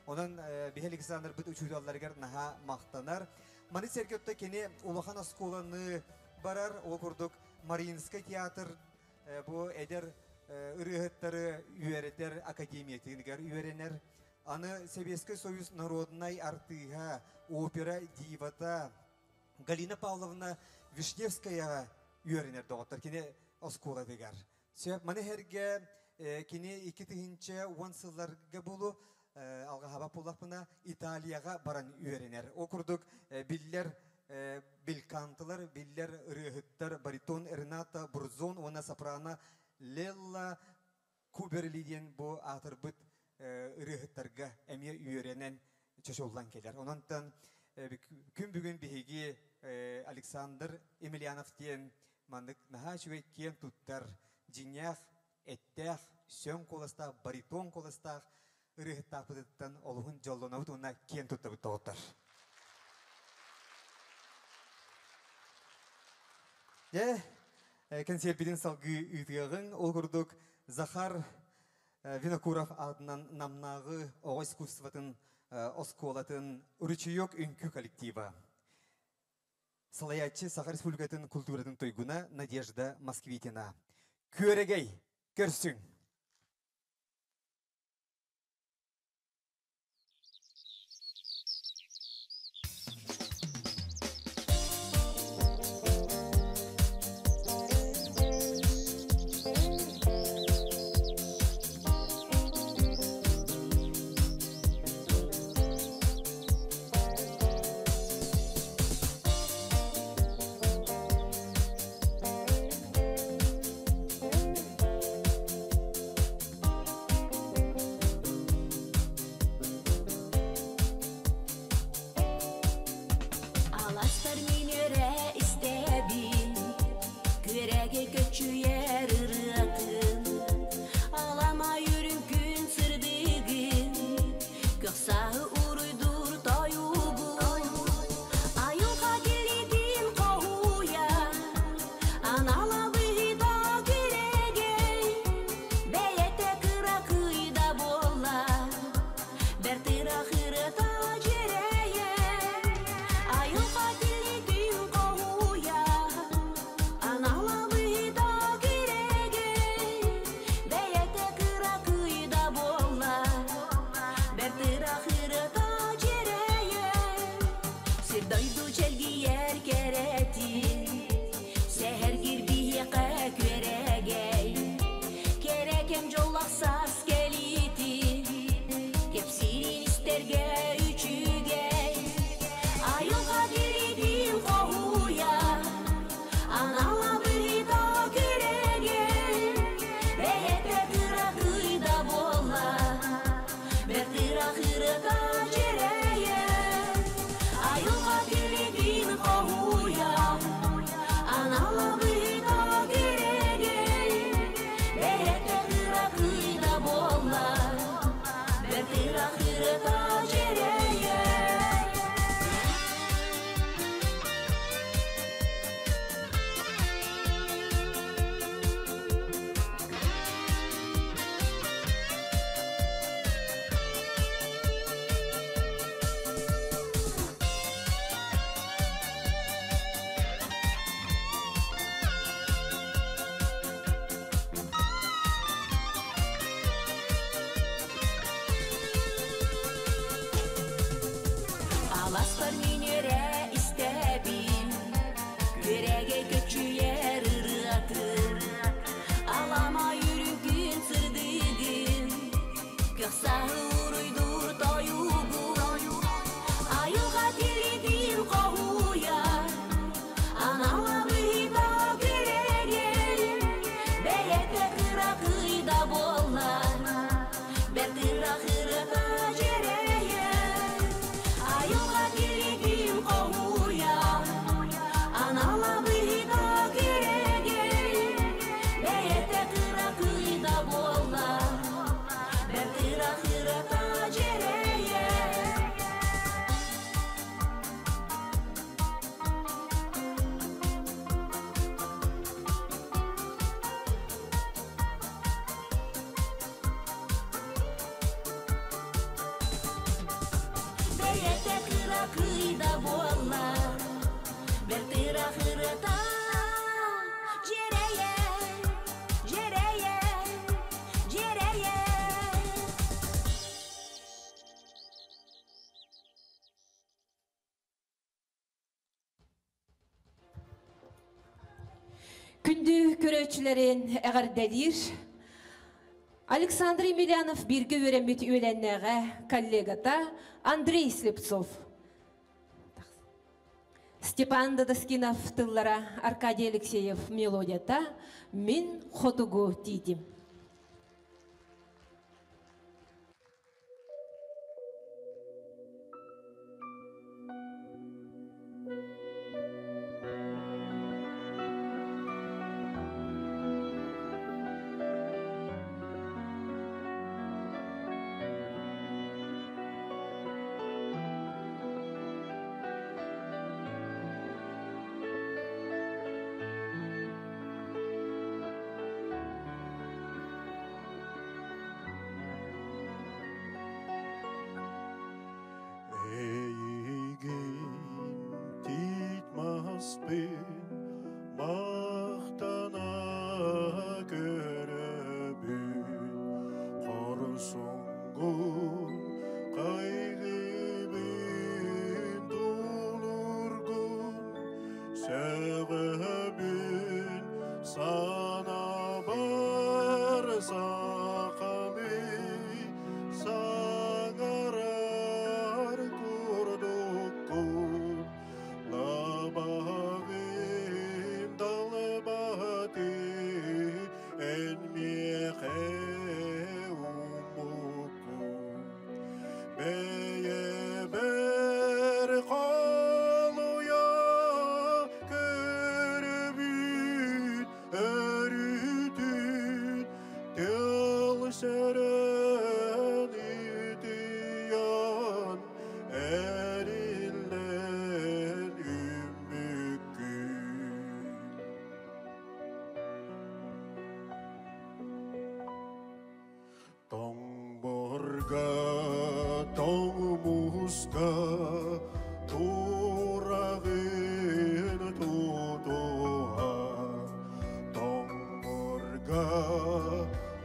Онон биһи Александрбыт учууталларыгар наһаа махтанар. Маны сэргэ кини улахан оскуоланы барар, ол курдук Мариинскай театр бу эдэр ырыаһыттары үөрэтэр академиятыгар үөрэнэр. Аны Сэбиэскэй Союз народнай артыыһа, опера дивата Галина Павловна Вишневскаяҕа үөрэнэр доҕоттор кини оскуолатыгар. Сөп, маны сэргэ кини 2010 сылларга булу алҕаһаба буоллахпына Италияҕа баран үөрэнэр. Ол курдук биллэр белькантылар, биллэр ырыаһыттар баритон Рената Бурзон уонна сопрано Лелла Куберли диэн бу аатырбыт ырыаһыттарга эмиэ үөрэнэн чочуллан кэлэр. Ононтон күн бүгүн биһиги Александр Емельянов диэн маннык наһаа үчүгэй киэн туттар, дьиҥнээх, эттээх, сөҥ куоластаах, баритон куоластаах ырыаһыттаахпытыттан олуһун дьоллонобут уонна киэн туттабыт доҕоттор. Дьэ, кэнсиэрбитин салгыы ыытыаҕыҥ. Ол курдук Захар Винокуров аатынан Намнааҕы оҕо искусствотын оскуолатын Ручеек үҥкүү коллектива. Салайааччы Саха Республикатын культуратын туйгуна Надежда Москвитина. Күөрэгэй, көрсүҥ! Аластар мин өрө истэбин, Күөрэгэ көччүйэр ырыатын, Алама үрүҥ күн сырдыгын, Көхсаһы уруйдуур тойугун. Айылҕа килитин хоһуйа, Анала быһыыта күрэгэй, Бэйэтэ кыракый да буолла, Бэрт ыраах ырыата дьиэрэйэр. Айылҕа килитин хоһуйа, Анала быһыыта күрэгэй, Бэйэтэ кыракый да буолла, Бэрт ыраах ырыата дьиэрэйэр. Сир дойду чэлгийэр кэрэтин, Сэһэргиир биһиэхэ күөрэгэй, Кэрэ кэм дьоллоох саас кэлиитин, Кэпсиирин истэргэ үчүгэй. Айылҕа килитин хоһуйа, Анала быһыыта күрэгэй, Бэйэтэ кыракый да буолла, Бэрт ыраах ырыата дьиэрэйэр. Айылҕа килитин хоһуйа, Анала быһыыта күрэгэй, Бэйэтэ кыракый да Күндү көрөөччүлэрин эҕэрдэлиир Александр Емельянов бииргэ үөрэммит үөлээннээҕэ коллегата Андрей Слепцов. Степан Дадаскинов тыллара, Аркадий Алексеев мелодията «Мин хотугу тиитим». Эйигин тиит маспын махтана көрөбүн, хорсуҥҥун хайгыыбын, тулуургун сөҕөбүн, санаабар сахалыы саҥарар курдуккун, лабаҕын далбаһаты эн миэхэ уммуккун. Бэйэбэр холуйа көрөбүн, өрүтүн тыл сөрөн итиян эриллэн үммүккүн. Тоҥ буорга, тоҥ мууска тураҕын тутуһан, тоҥ буорга,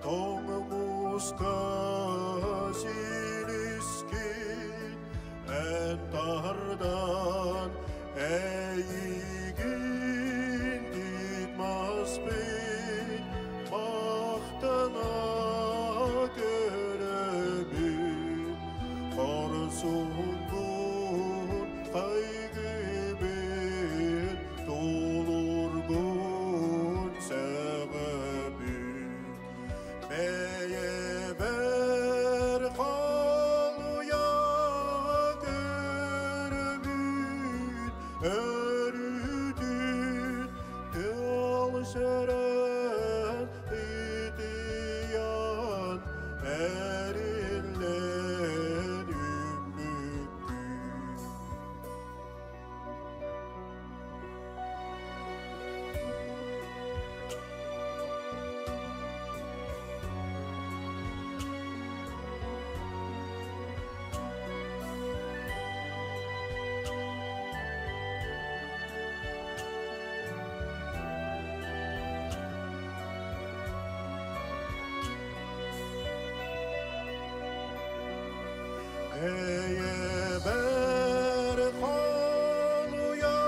тоҥ мууска силискин эн тардан, эйигин тиит маспын махтана көрөбүн, хорсуҥҥун хайгыыбын, тулуургун сөҕөбүн. Бэйэбэр холуйа көрөбүн, өрүтүн тыл сөрөн итиян эриллэн үммүккүн. Эйэбэр холуйа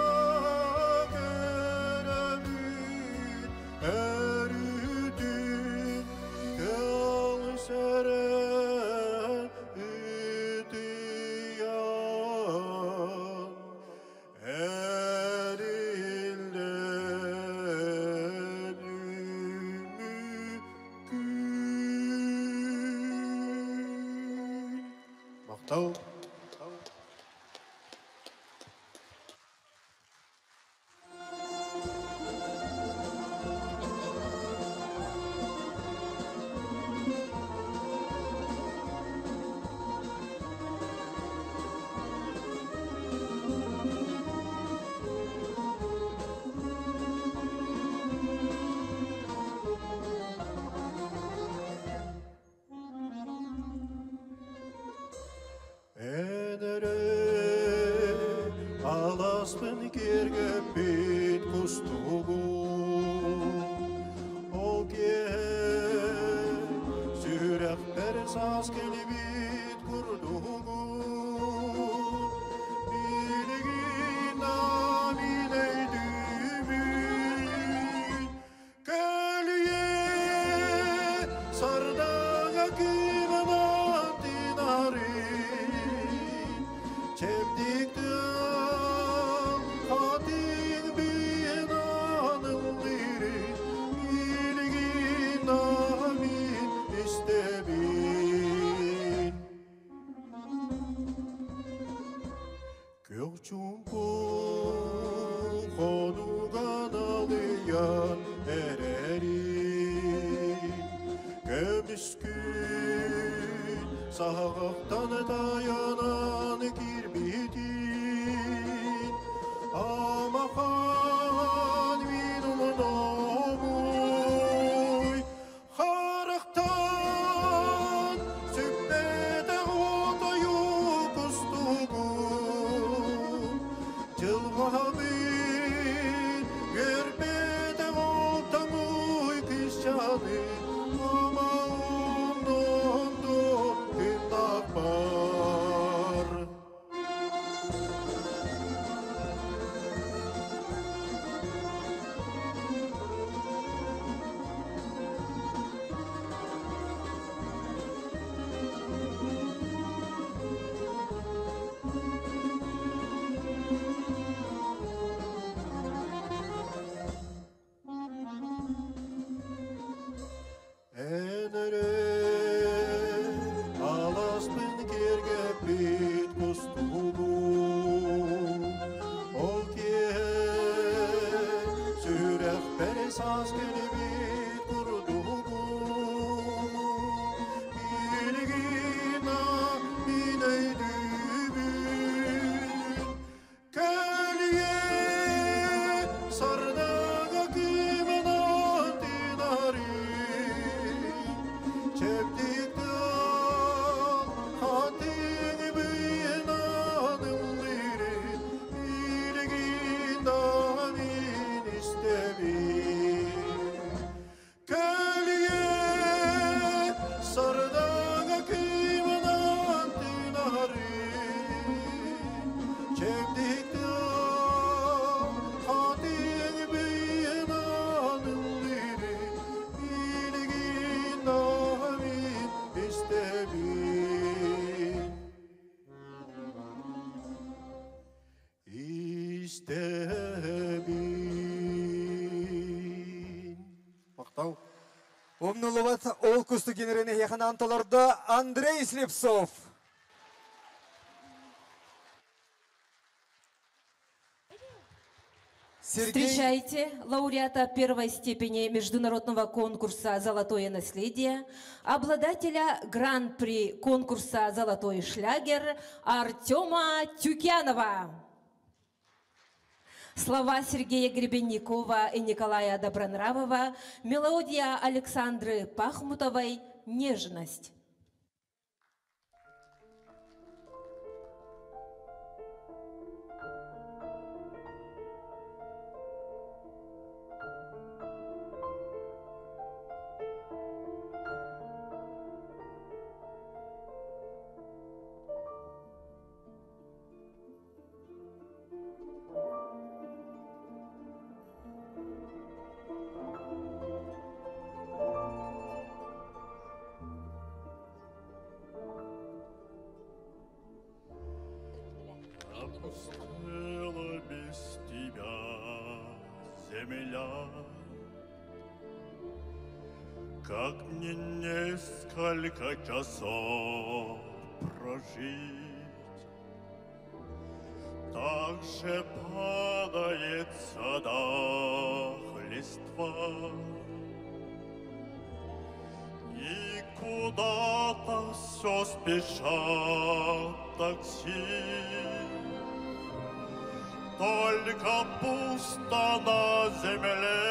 көрөбүн, өрүтүн тыл сөрөн итиян эриллэн үммүккүн. Махтал. Эн эрэ аласпын киэргэппит кустугум, ол киэһэ сүрэхпэр саас кэлбит курдугум. Билигин мин өйдүүбүн, Көмүскүн саҕахтан таянан киирбитин Амахан мин умнуомуй Харахтан сүппэтэх отойу кустугум Дьылҕабын көрбөтөх олтамуй кысчаны Ама умнуом тыыннаах бар. Эн эрэ аласпын киэргэппит кустугум, Ол киэһэ сүрэхпэр саас кэлбит курдугум. Билигин мин өйдүүбүн, Кэлиэ сардаҥа кыымынан тыынарын, Чэбдик тыал хатыҥ быйынан ыллыырын, Билигин да мин истэбин. Кэлиэ сардаҥа кыымынан тыынарын, Чэбдик тыал хатыҥ быйынан ыллыырын, Билигин да мин истэбин. Истэбин. Махтал. Умнуллубат ол кустук генерен эһиэхэ толордо Андрей Слепцов. Сергей Встречайте лауреата первой степени международного конкурса «Золотое наследие», обладателя гран-при конкурса «Золотой шлягер» Артема Тюкянова. Слова Сергея Гребенникова и Николая Добронравова, мелодия Александры Пахмутовой «Нежность». Опустела без тебя земля. Как мне несколько часов прожить, Так же падает в садах листва, И куда-то все спешат такси. Только пусто на земле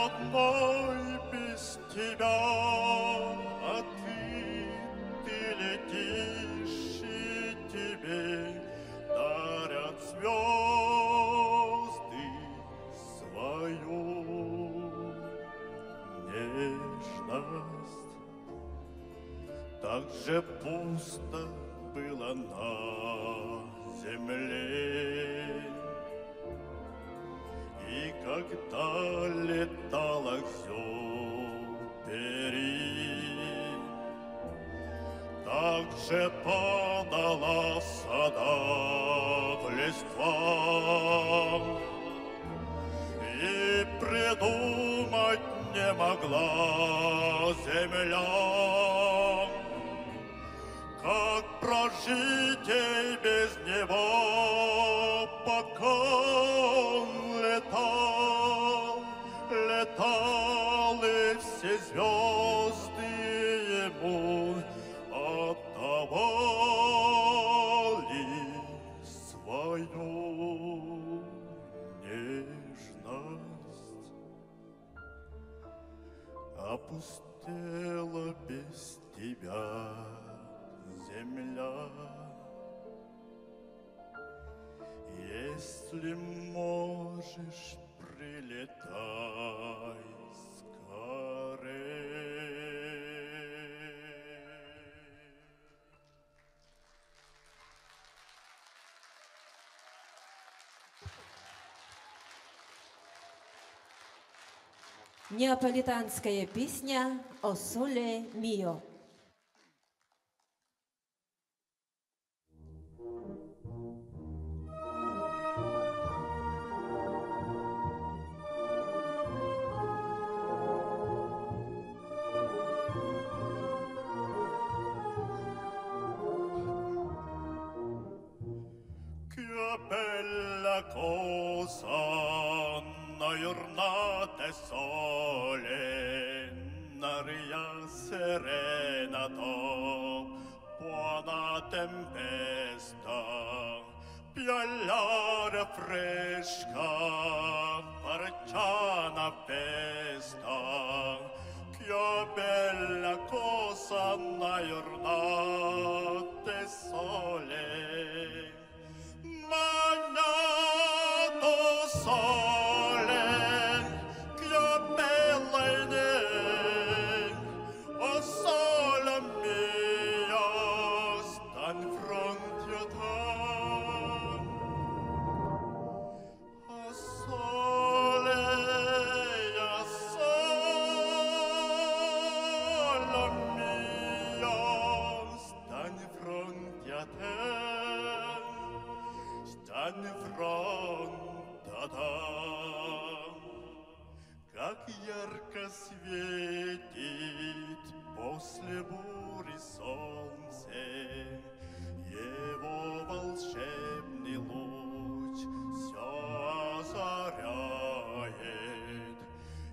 одной без тебя, а ты летишь, и тебе дарят звезды свою нежность. Так же пусто было на земле. И когда летала Экзюпери, так же падала в садах листва. И придумать не могла земля, как прожить ей без него, пока он летал, летал, и все звезды Можешь, прилетай скорей. Неаполитанская песня «О соле мио». Che bella cosa, una giornata e sole, un'aria serena buona tempesta, più l'aria fresca, parciana festa, che bella cosa, una giornata e sole. Magnato sole, che bella idea, o sole mio, sta in fronte a te. O sole, o sole mio, sta in fronte a te. Sta in fronte a te. Как ярко светит после бури солнце, его волшебный луч все озаряет,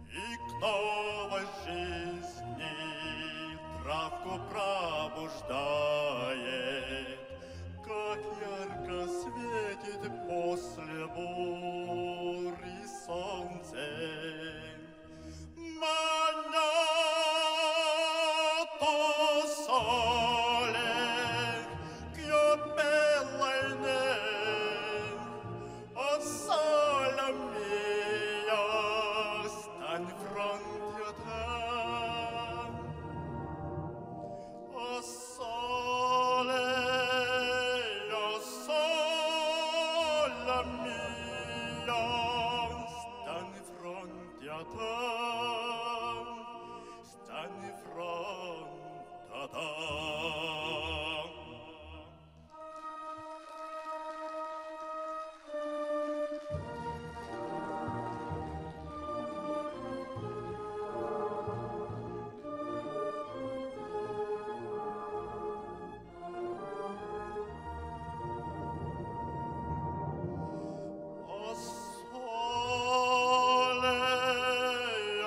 и к новой жизни травку пробуждает. Как ярко светит после бури солнце. Magnato sole, che bella idea, o sole mio, sta in fronte a te. O sole, o sole mio, sta in fronte a te, sta in fronte a te. O sole, o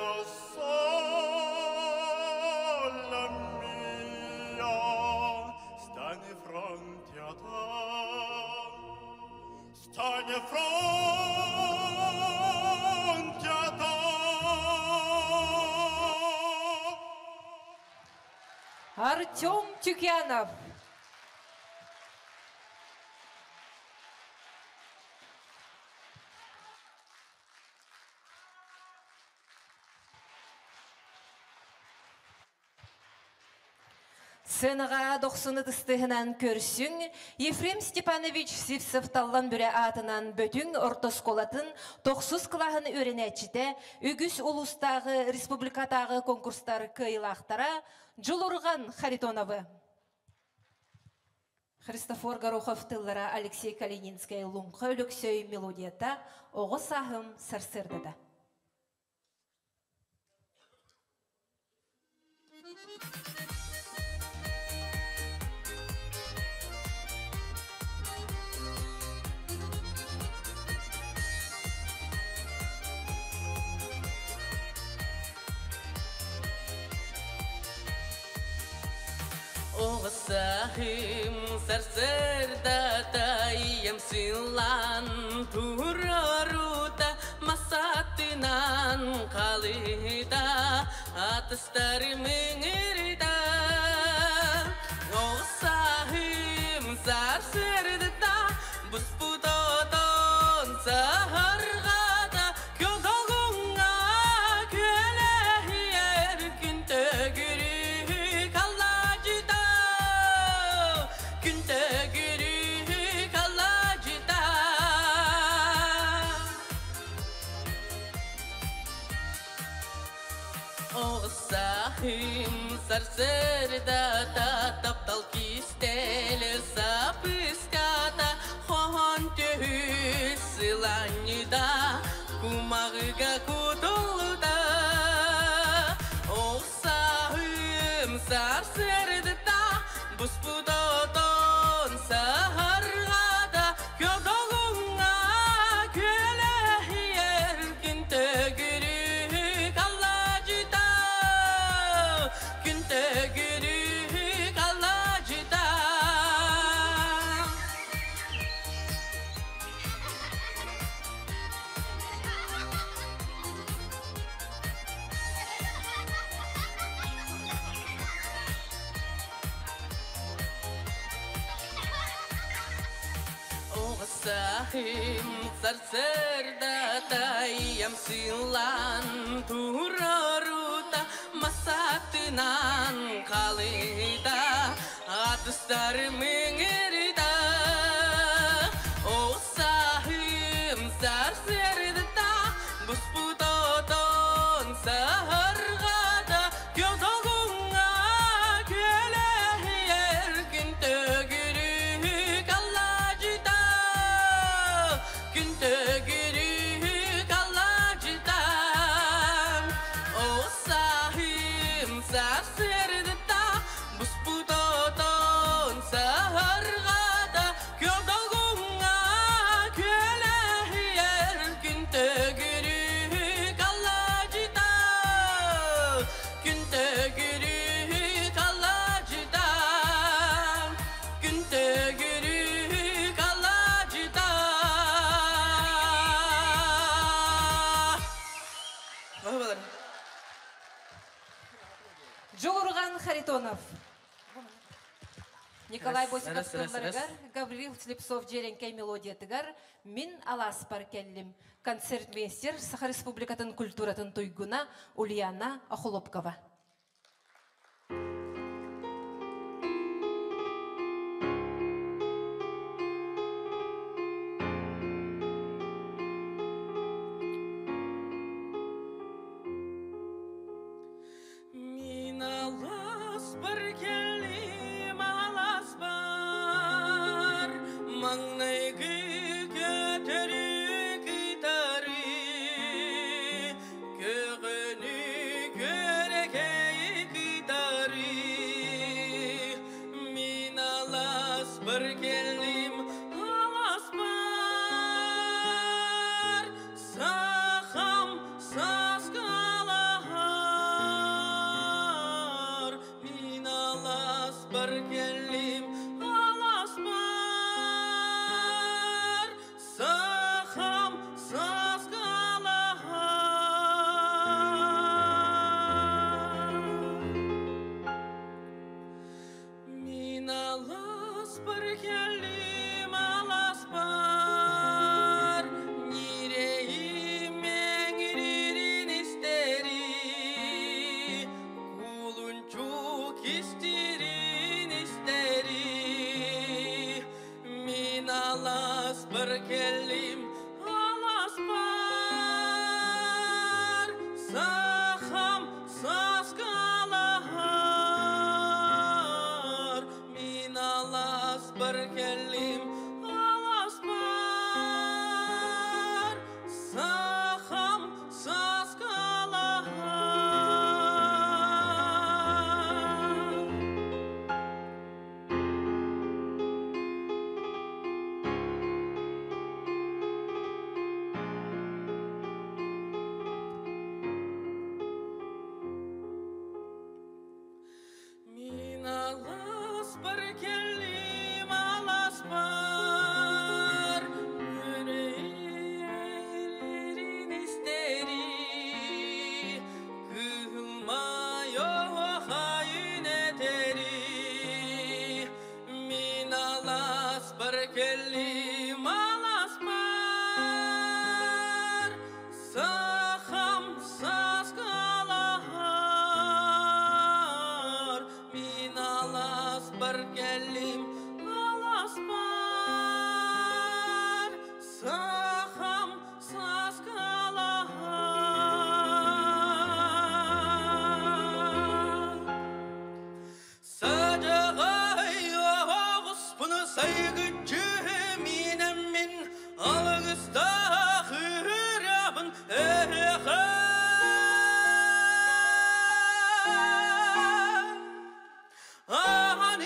sole mio, sta in fronte a te, sta in fronte a te. Артем Тюкянов. Сынаға дохсуны тыстыһынан көрсүң, Ефрем Степанович Сивцев таллан бүрэ атынан бөтүң ортосколатын тохсус кылаһын өренәчите, үгүс улустағы республикатағы конкурстар кыйлақтара Джулурган Харитоновы. Христофор Горохов тыллара Алексей Калининская луңқа өлөксөй мелодията оғы сахым сарсырдыда. Оғысахым сарсырдатайым сылан турарута масатынан қалыда атыстары міңірда. Оғысахым сарсырдата бұспудотон сахарғата. Сарсырдата таптал кистелі сапыската Хохон төһү сыланньыда кумағыга кутулуда Оқсағым сарсырдата буспутотон сахаргада Көдогуңа көлөһиер күн төгүрүк аллажыта Күн төгүрүк аллажыта. Оғысахым сарсырдата ямсылан турарута масатынан қалыда атыстар міңірда. Оғысахым сарсырдата буспутотон сахаргада Көдогуңа көлөһиер күн төгүрүк аллажыта Күн төгүрүк аллажыта. Оғысахым сарсырдата буспутотон сахаргада Көдогуңа көлөһиер күн төгүрүк аллажыта Күн төгүрүк аллажыта Күн төгүрүк аллажыта. Бабалар. Жолурган Харитонов. Николай Раз, Босиков раз, раз, раз. тылларыгар, Гаврил Слепцов жеренкей мелодиятыгар Мин аласпар келлим. Концертмейстер Саха Республикатын культуратын туйгуна Ульяна Охлопкова. Мин алас бар келим алас бар Маңнайгы көтөрү кытары Көгөнү көрекей кытары Мин алас бар келим алас бар Сахам саскалар Мин алас бар келим алас бар Сахам саскалар Мин алас бар келим алас бар Нирейим меңирин истери Кулунчук истерин истери Мин алас бар келим алас бар Сахам саскалар Мин алас бар келим алас бар Сахам саскалар. Сайгыччы минеммин алгыстаах ырыабын эһэхэ. Ааныбан.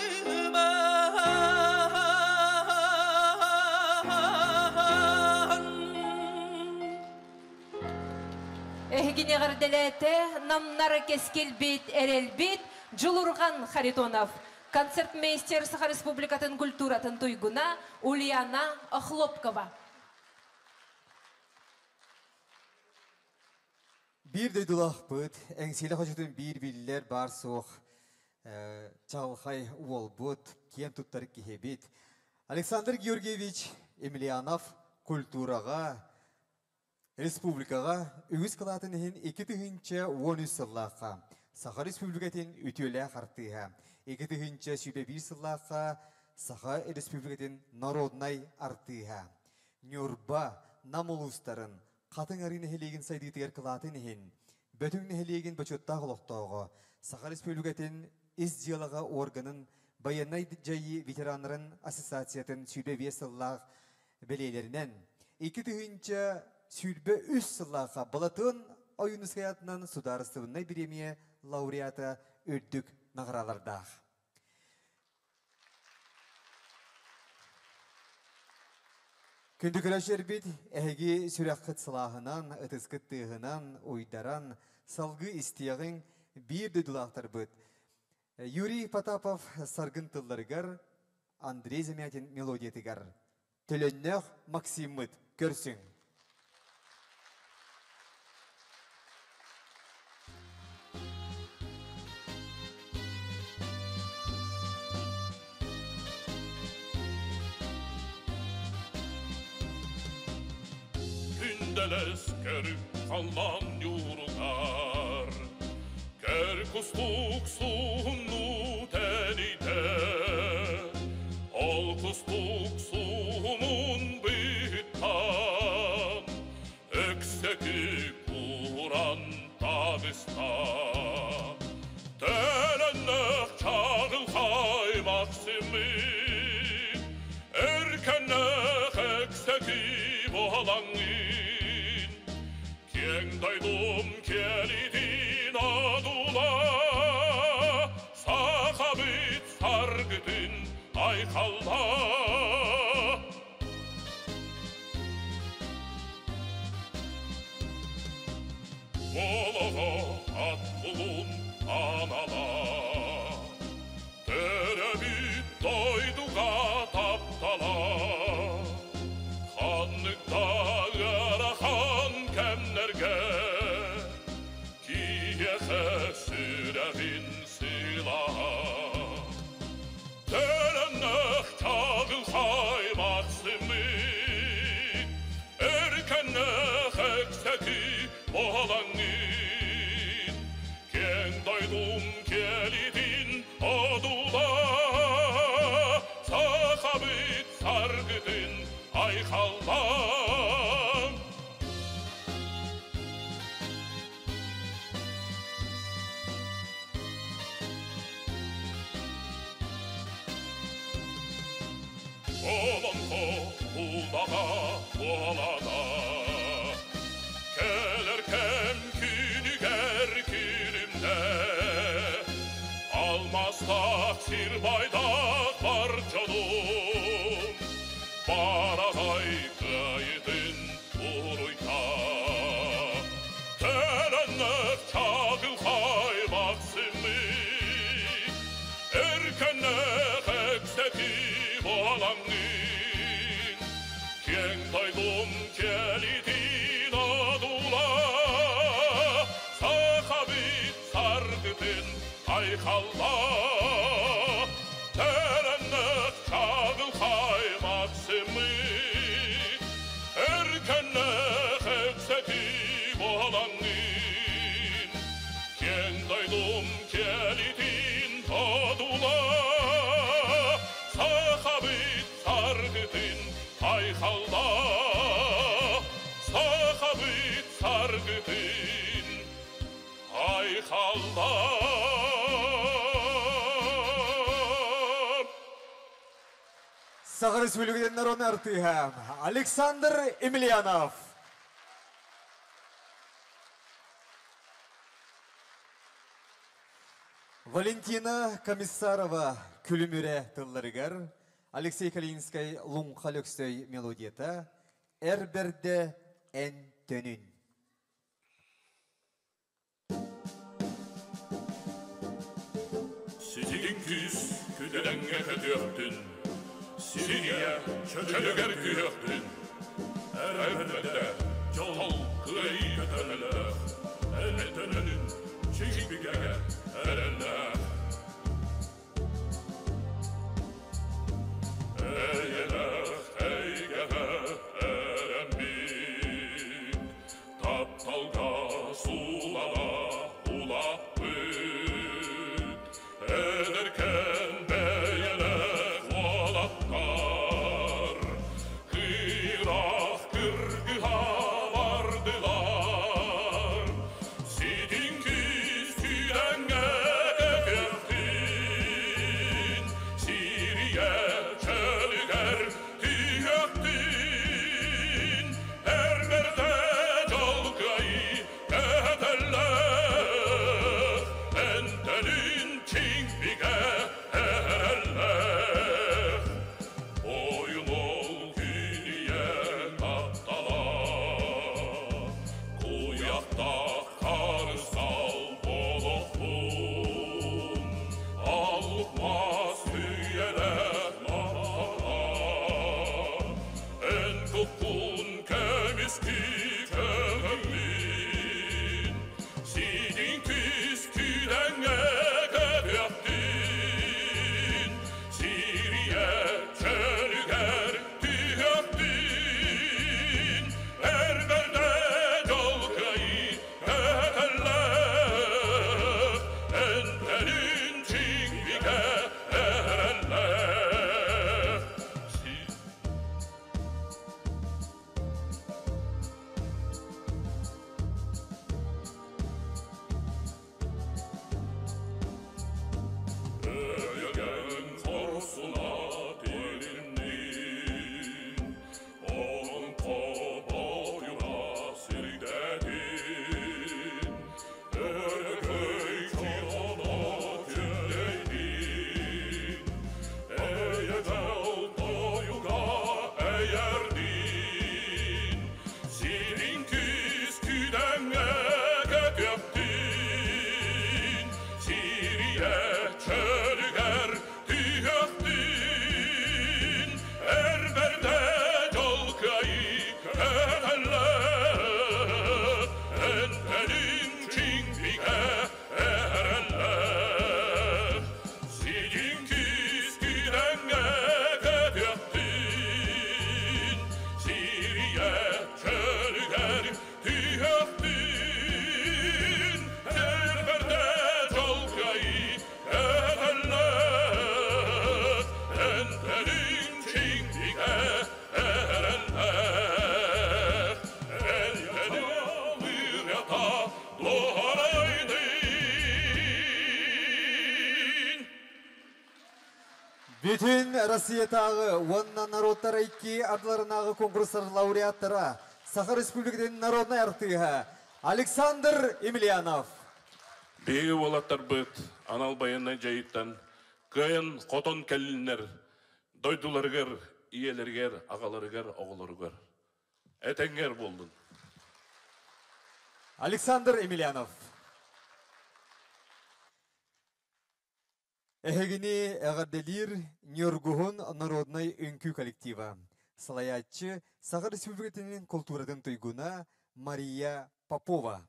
Эһигини эҕэрдэлээтэ намнар кэскилбит, эрэлбит Дьулурҕан Харитонов, концертмейстер Саха Республикатын культуратын туйгуна Ульяна Охлопкова. Биир дойдулаахпыт, Эҥсиэлэ хочотун биир биллэр баар суох чаҕылхай уолбут, киэн туттар киһибит Александр Георгиевич Емельянов культураҕа, республикаҕа үгүс кылаатын иһин 2013 сыллаахха Саха Республикатын үтүөлээх артыыһа, 2021 сыллаахха Саха Республикатын народнай артыыһа, Ньурба, Нам улуустарын Хатыҥ Арыы нэһилиэгин сайдыытыгар кылаатын иһин Бөтүҥ нэһилиэгин бочуоттаах олохтооҕо, Саха Республикатын ис дьыалаҕа органын байыаннай дьайыы ветераннарын ассоциациятын 25 сыллаах бэлиэлэринэн 2023 сыллаахха Балатон Ойуунускай аатынан судаарыстыбаннай бириэмийэ лауреата үрдүк наҕараалардаах. Күндү көрөөччүлэрбит, эһиги сүрэххит сылааһынан, ытыскыт тыаһынан уйдаран, салгыы истиэҕиҥ биир дойдулаахтарбыт Юрий Потапов саргын тылларыгар, Андрей Замятин мелодиятыгар Төлөннөөх Максиммыт көрсүҥ. Күндэлэс көрүк халлаан ньууругар, Көр кустук суһумнуу тэнийдэ. Ол кустук суһумун быһыттан, Өксөкү кууран таҕыста. Төлөннөх чаҕылхай Максиммыт, Өркөннөх өксөкү буолаҥҥын, Киэҥ дойдум киэлитин одула, Сахабыт саргытын айхалла. Олоҕо ат кулун анала, Төрөбүт дойдуга таптала, Ханнык да ыарахан кэмнэргэ Киһиэхэ сүрэҕин сылаһа. Төлөннөх чаҕылхай Максиммыт, Өркөннөх өксөкү буолаҥҥын, Киэҥ дойдум киэлитин одула, Сахабыт саргытын айхалла. Олоҥхо улаҕа буолана, Кэлэр кэм күнүгэр күлүмнэ, Алмаастаах сир байдаах бар дьонум, Бараҕай кыайытын уруйда. Төлөннөх чаҕылхай Максиммыт, Өркөннөх өксөкү буолаҥҥын, Киэҥ дойдум киэлитин одула, Сахабыт саргытын айхалла. Төлөннөх чаҕылхай Максиммыт, Өркөннөх өксөкү буолаҥҥын, Киэҥ дойдум киэлитин одула, Сахабыт саргытын айхалла. Сахабыт саргытын айхалла. Саха Республикатын народный артыыһа Александр Емельянов. Валентина Комиссарова күлүмүрэ тылларыгар Алексей Калининскай Луҥха Лөксөй мелодията Эр бэрдэ эн төнүн. Ситигин күүс күдэҥҥэ көтүөхтүн, Сирийэ чөлүгэр түһүөхтүн. Эр бэрдэ дьол кыайыы көтөллөөх, Эн төнөнүн чиҥ-бигэ эрэллээх. Эйэлээх эйгэҕэ эрэммит, Тапталга суулана улааппыт, Эдэркээн бэйэлээх уолаттар Кыыраах кыргыһа бардылар. Ситиҥ күүс күүрэҥҥэ көхтүн, Сирийэ чөлүгэр түһүөхтүн, Эр бэрдэ дьол кыайыы көтөллөөх, Энтэлин чиҥ бигэ эрэллээх. Ойун ол күнүйэ таптала, Куйахтаах харысхал буолуохтун, Аллык мас үйэлээх махтала, Эн куккун көмүскүү көҥүлүн, Сидиҥ күс күүдэҥҥэ көтүөхтүн, Сирийэ чөлүгэр түһүөхтүн, Эр бэрдэ дьол кыайыы көтөллөөх, Энтэлин чиҥ бигэ эрэллээх. Öйгөн хорсуна тилиннин, Олоҥхо бойуна сирдэтин, Өрөгөй чороно күннэйдин, Эйэдэл тойуга эйэрдин, Сирин күүс күдэҥҥэ көтүөхтүн, Сирийэ чөлүгэр түһүөхтүн, Эр бэрдэ дьол кыайыы көтөллөөх, Энтэлин чиҥ бигэ эрэллээх. Сидиҥ күүс күдэҥҥэ көтүөхтүн, Сирийэ чөлүгэр түһүөхтүн, Эр бэрдэ дьол кыайыы көтөллөөх, Энтэлин чиҥ бигэ эрэллээх. Энтэлин ырыата дуорайдын. Бүтүн Россиятааҕы уонна норуоттар икки ардыларынааҕы конкурстар лауреаттара Саха Республикатын народнай артыыһа Александр Емельянов. Биһиги уолаттарбыт анал байыаннай дьайыыттан кыайан хотон кэллиннэр дойдуларыгар, ийэлэригэр, аҕаларыгар, оҕолоругар. Этэҥҥэр буоллун. Александр Емельянов. Эһигини эҕэрдэлиир Ньургуһун народнай үҥкүү коллектива. Салайааччы Саха Республикатын култууратын туйгуна Мария Попова.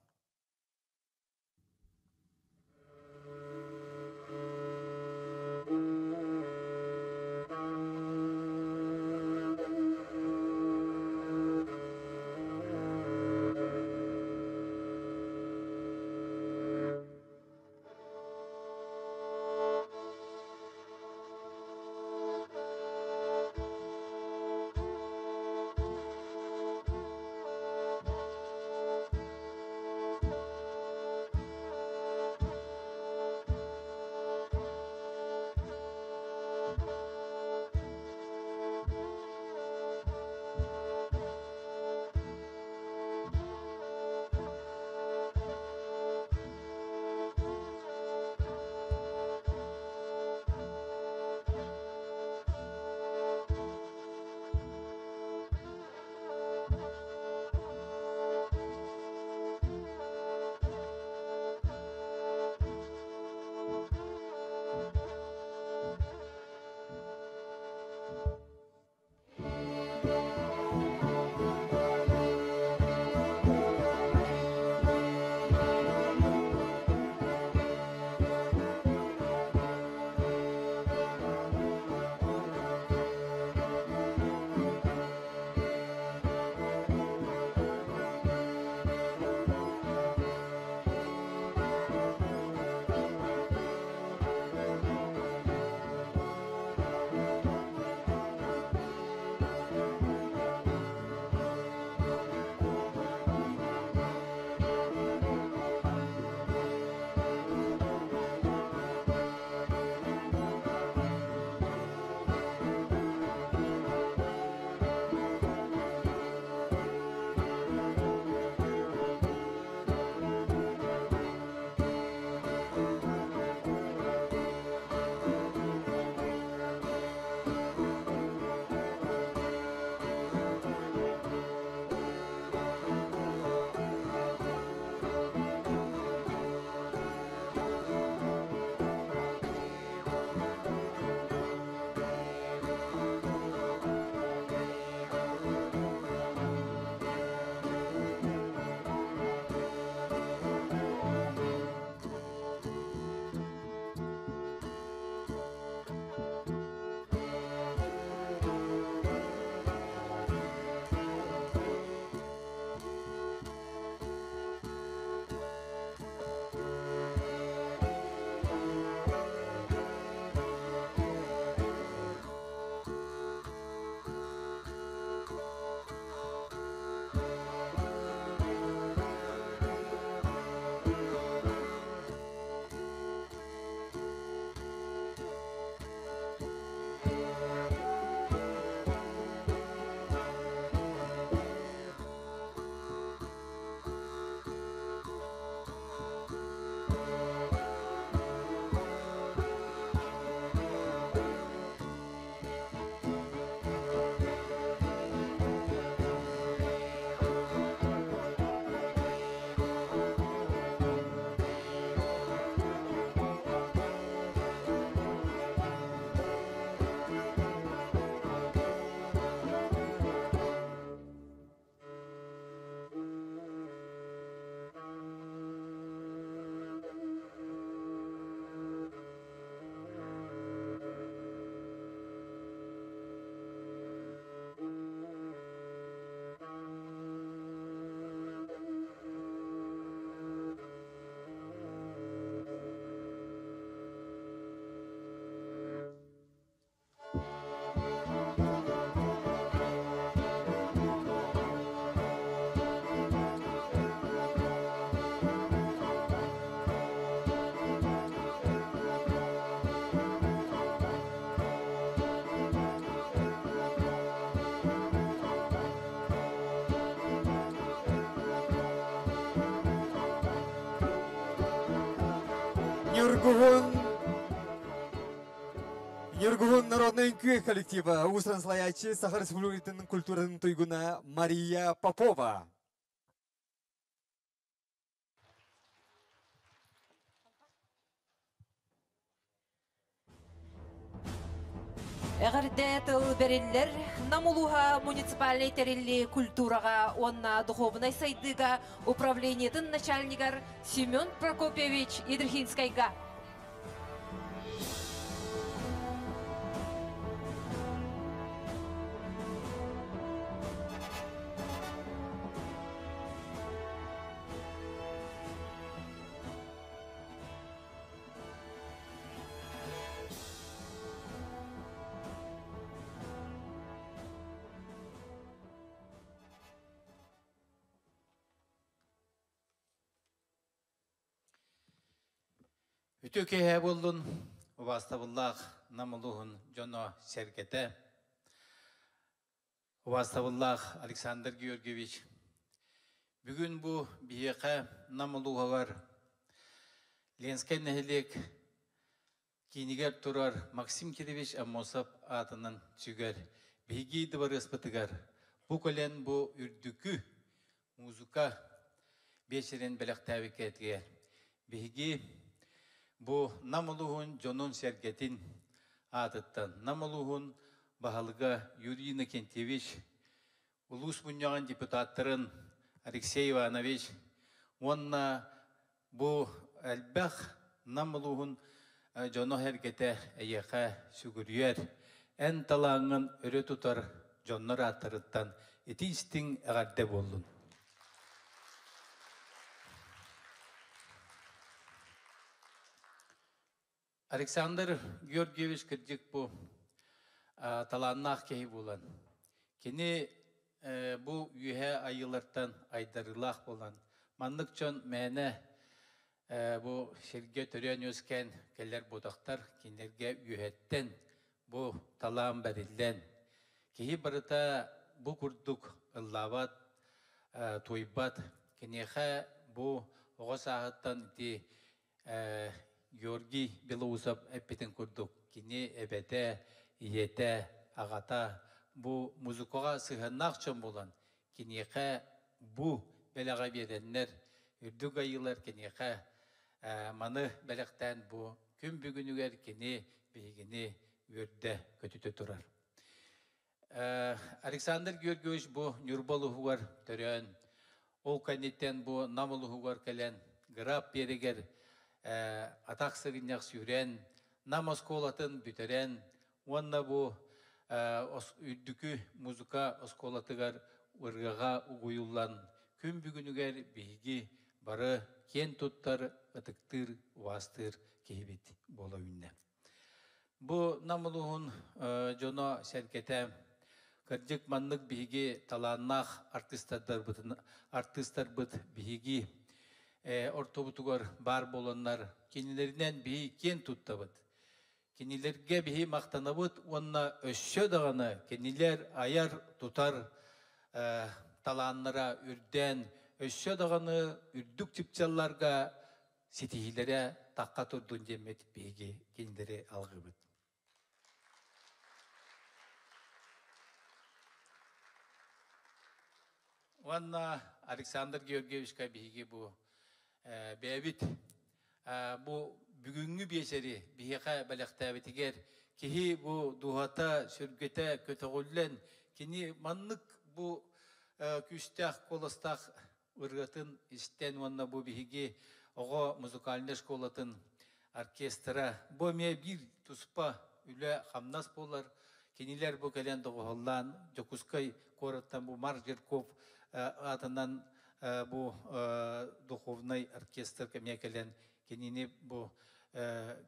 Ньургуһун Ньургуһун народнай үҥкүү коллектива уус-уран салайааччы Саха Республикатын культуратын туйгуна Мария Попова. Эҕэрдэ тыл бэриллэр Нам улууһа муниципальнай тэриллии культураҕа уонна духуобунай сайдыыга управлениетын начальнигар Семен Прокопьевич Ядрихинскайга. Үтүө киэһэ буоллун, убаастабыллаах Нам улууһун дьоно сэргэтэ, убаастабыллаах Александр Георгиевич. Бүгүн бу биһиэхэ Нам улууһугар Ленскэй нэһилиэк киинигэр турар Максим Кирович Аммосов аатынан сүгэр биһиги дыбарыаспытыгар бу кэлэн бу үрдүкү музыка биэчэрин бэлэхтээбиккэтигэр биһиги бу Нам улууһун дьонун-сэргэтин аатыттан Нам улууһун баһылыга Юрий Иннокентьевич, улуус мунньаҕын депутаттарын Алексей Иванович уонна бу элбэх Нам улууһун дьоно-сэргэтэ эйиэхэ сүгүрүйэр, эн талааҥҥын өрө тутар дьоннор ааттарыттан ити истиҥ эҕэрдэ буоллун. Александр Георгиевич кырдьык бу талааннаах киһи буолан, кини бу үөһэ айыылартан айдарыылаах буолан, маннык дьон мээнэ бу сиргэ төрөөн-үөскээн кэлэр буотахтар, кинилэргэ үөһэттэн бу талаан бэриллэн, киһи барыта бу курдук ыллаабат, туойбат. Киниэхэ бу оҕо сааһыттан ити Георгий Белоусов эппитин курдук, кини эбэтэ, ийэтэ, аҕата бу музыкаҕа сыһыаннаах дьон буолан, киниэхэ бу бэлэҕи биэрэннэр, үрдүк айыылар киниэхэ маны бэлэхтээн бу күн бүгүнүгэр кини биһигини үөрдэ көтүтэ турар. Александр Георгиевич бу Ньурба улууһугар төрөөн, ол кэнниттэн бу Нам улууһугар кэлэн, Граб биэригэр атах сыгынньах сүүрэн, Нам оскуолатын бүтэрэн уонна бу үрдүкү музыка оскуолатыгар ырыаҕа угуйуллан, күн бүгүнүгэр биһиги бары киэн туттар, ытыктыыр, убаастыыр киһибит буола үүннэ. Бу Нам улууһун дьоно-сэргэтэ кырдьык маннык биһиги талааннаах артыыстарбытын артыыстарбыт биһиги ортобутугар баар буоланнар кинилэринэн биһи киэн туттабыт. Кинилэргэ биһи махтанабыт уонна өссө даҕаны кинилэр айар-тутар талааннара үрдээн өссө даҕаны үрдүк чыпчалларга ситиһиилэрэ тахха турдун диэммит биһиги кинилэри алгыыбыт. Уонна Александр Георгиевичка биһиги бу бэйэбит бу бүгүҥҥү биэчэри биһиэхэ бэлэхтээбитигэр киһи бу дууһата, сүргэтэ көтөҕүллэн кини маннык бу күүстээх куоластаах ырыатын истэн уонна бу биһиги оҕо музыкальнай школатын оркестра бу эмиэ биир туспа үлэ-хамнас буолар. Кинилэр бу кэлэн доҕуһуоллаан Дьокуускай куораттан бу Марк Жирков аатынан бу духовнай оркестр кэмиэ кэлэн кинини бу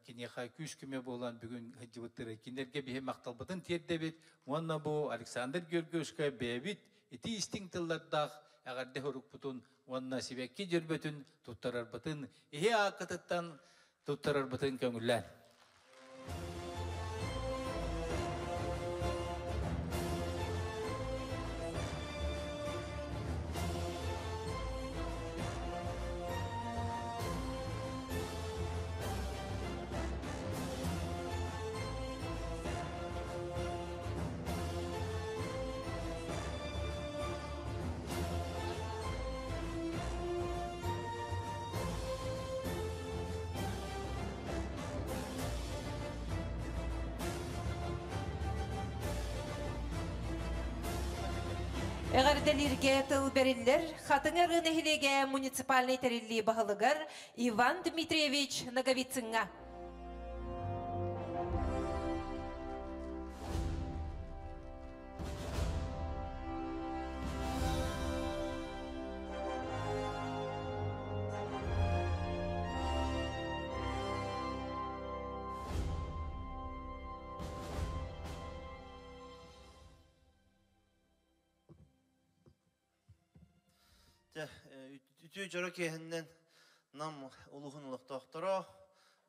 киниэхэ күүс-көмө буолан бүгүн сылдьыбыттары кинилэргэ биһи махталбытын тиэрдэбит уонна бу Александр Георгиевичка бэйэбит ити истиҥ тыллардаах эҕэрдэ сурукпутун уонна сибэкки дьөрбөтүн туттарарбытын иһи ааккытыттан туттарарбытын көҥүллээн. Эҕэрдэлииргэ тыл бэриллэр Хатыҥ Арыы нэһилиэгэ муниципальнай тэриллии баһылыгар Иван Дмитриевич Ноговицыҥҥа. Дьэ, үтүө дьоро киэһэннэн Нам улууһун олохтоохторо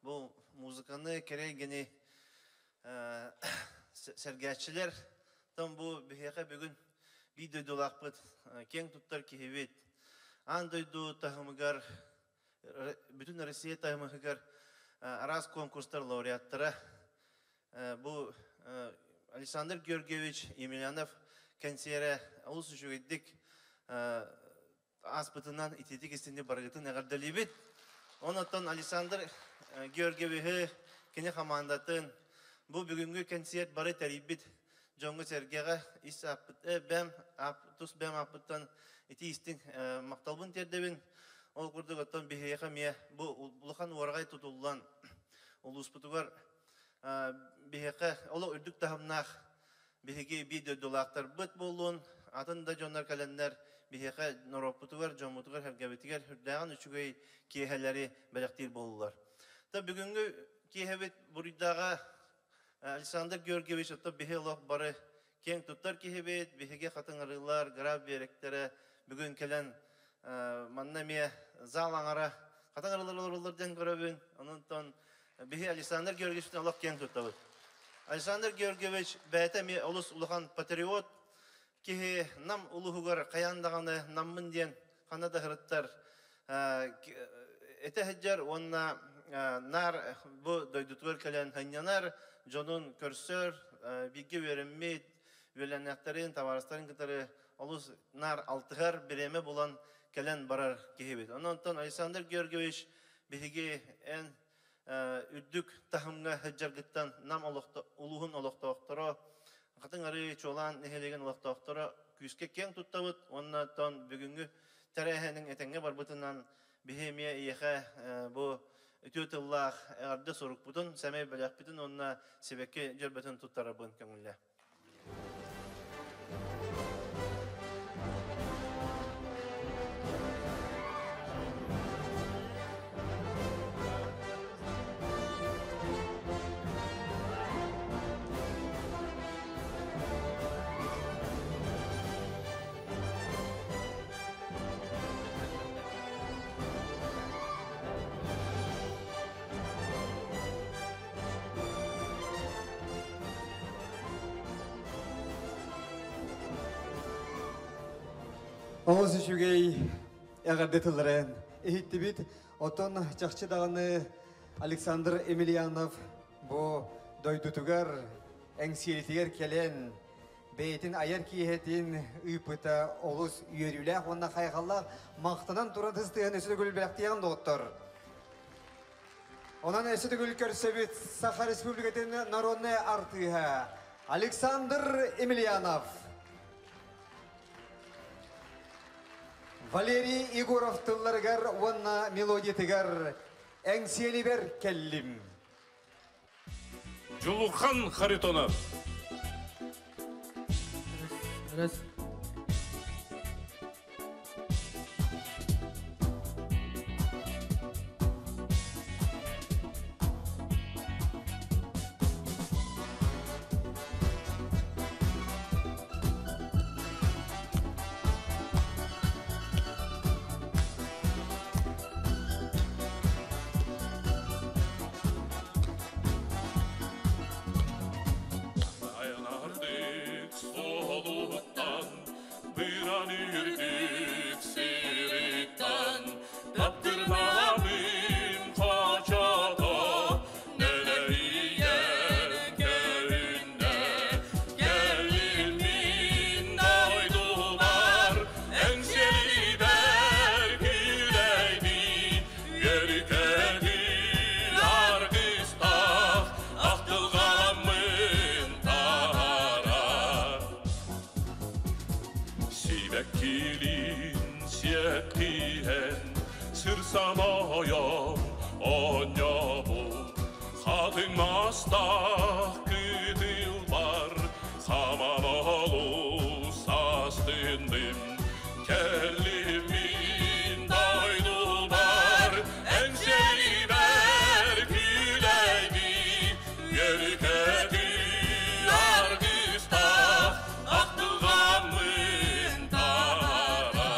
бу музыканы кэрэ сэргээччилэр тон бу биһиэхэ бүгүн биир дойдулаахпыт, киэҥ туттар киһибит, аан дойду таһымыгар, бүтүн Россия таһымыгар араас конкурстар лауреаттара бу Александр Георгиевич Емельянов кэнсиэрэ олус үчүгэйдик ааспытынан итиитик истинник барыгытын эҕэрдэлиибит. Онон Александр Георгиевиһы, кини хамаандатын, бу бүгүҥҥү кэнсиэрт бары тэрийбит дьоҥҥо-сэргэҕэ ис бэм, тус бэм ааппыттан ити истиҥ махталбын тиэрдэбин. Ол курдук оттон биһиэхэ эмиэ бу улахан уораҕай тутуллан улууспутугар биһиэхэ олох үрдүк таһымнаах биһиги биир дойдулаахтарбыт буоллун, атын да дьоннор кэлэннэр биһиэхэ норуоппутугар, дьоммутугар, сэргэбитигэр үрдээҕин үчүгэй киэһэлэри бэлэхтиир буоллулар. Та бүгүҥҥү киэһэбит буруйдааҕа Александр Георгиевич ото биһи олох бары киэҥ туттар киһибит, биһиги хатыҥырыылар, граф биэрэктэрэ бүгүн кэлэн манна эмиэ зал аҥара хатыҥырыылар олороллор диэн көрөбүн. Онон биһи Александр Георгиевич олох киэҥ туттабыт. Александр Георгиевич бэйэтэ эмиэ олус улахан патриот киһи, Нам улууһугар хайаан даҕаны наммын диэн ханна да сырыттар этэ сылдьар уонна наар бу дойдутугар кэлэн сынньанар, дьонун көрсөр, бииргэ үөрэммит үөлэннэхтэрин, табаарыстарын кытары олус наар алтыһар, бириэмэ булан кэлэн барар киһибит. Онон Александр Георгиевич биһиги эн үрдүк таһымҥа сылдьаргыттан Нам улууһун олохтоохторо, Хатыҥ Арыы чуолаан нэһилиэгин олохтоохторо күүскэ киэҥ туттабыт уонна оттон бүгүҥҥү тэрээһинин этэҥҥэ барбытынан биһи эмиэ эйиэхэ бу үтүө тыллаах эҕэрдэ сурукпутун, сэмэй бэлэхпитин уонна сибэкки дьөрбөтүн туттарарбын көҥүллээ. Олус үчүгэй эҕэрдэ тылларын иһиттибит. Оттон чахчы даҕаны Александр Емельянов бу дойдутугар Эҥсиэлитигэр кэлэн бэйэтин айар киэһэтин ыыппыта олус үөрүүлээх уонна хайҕаллаах, махтанан туран тыстыһан өссө төгүл бэлэхтиэҕин доҕоттор. Онон өссө төгүл көрсөбүт Саха Республикатын народнай артыыһа Александр Емельянов. Валерий Егоров тылларыгар уонна мелодиятыгар Эҥсиэлибэр кэллим. Дьулурхан Харитонов. Раз. Айанардык суолуттан Үөрүкэти аргыстаах ахтылҕаммын таһара.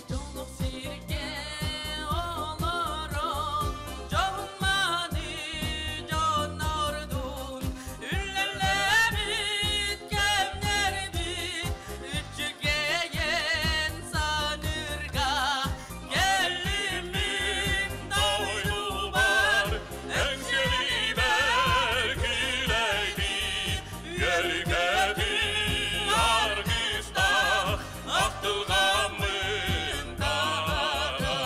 Дьоллох сиргэ олорон, дьоһун-мааны дьоннордуун үллэлээбит кэмнэрбит үчүгэйин саныырга кэллим мин Дойдубар эҥсиэлибэр күүлэйдии, үөрүкэти аргыстаах ахтылҕаммын таһара.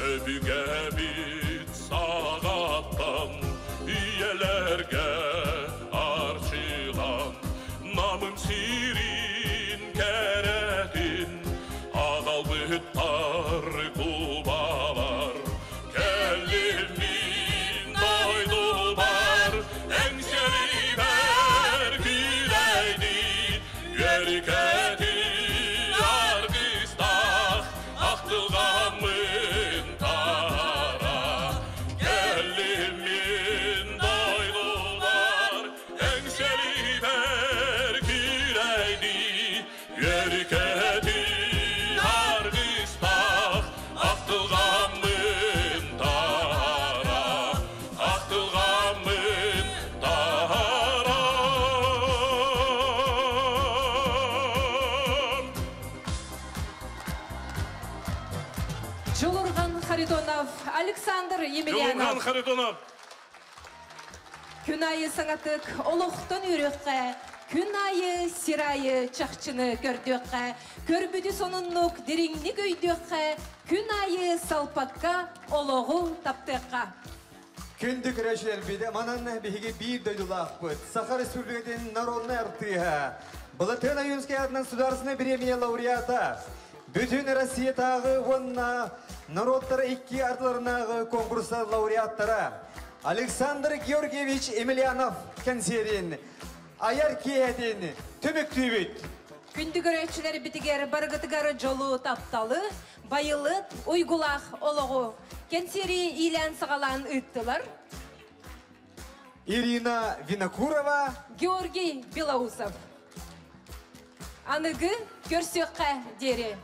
Өбүгэбит саҕаттан үйэлэргэ арчылан, Намым сирин кэрэтин аҕалбыттар кубалар. Кэллим мин дойдубар, эҥсиэлибэр күүлэйдии, үөрүкэти аргыстаах ахтылҕаммын таһара. Кэллим мин дойдубар, эҥсиэлибэр күүлэйдии, үөрүкэти аргыстаах ахтылҕаммын таһара, ахтылҕаммын таһара. Дьулурҕан Харитонов, Александр Дьулурҕан Емельянов. Харитонов. Күн айы саҥатык олохтон үөрүөххэ, күн айы сир айы чахчыны көрдүөххэ, көрбүтү сонуннук дириҥник өйдүөххэ, күн айы салпакка олоҕу таптыахха. Күндү көрөөччүлэрбит, манан биһиги биир дойдулаахпыт, Саха Республикатын народнай артыыһа, Былатыан Ойуунскай аатынан Судаарыстыбаннай бириэмийэ лауреата, Бүтүн Россиятааҕы уонна норуоттара икки ардыларынааҕы конкурстар лауреаттара Александр Георгиевич Емельянов кэнсиэрин айар киэһэтин түмүктүүбүт. Күндү көрөөччүлэрбитигэр барыгытыгар дьолу, тапталы, байылыт, уйгулаах олоҕу. Кэнсиэри иилээн-саҕалаан ыыттылар. Ирина Винокурова, Георгий Белоусов. Аныгы көрсүөххэ диэри.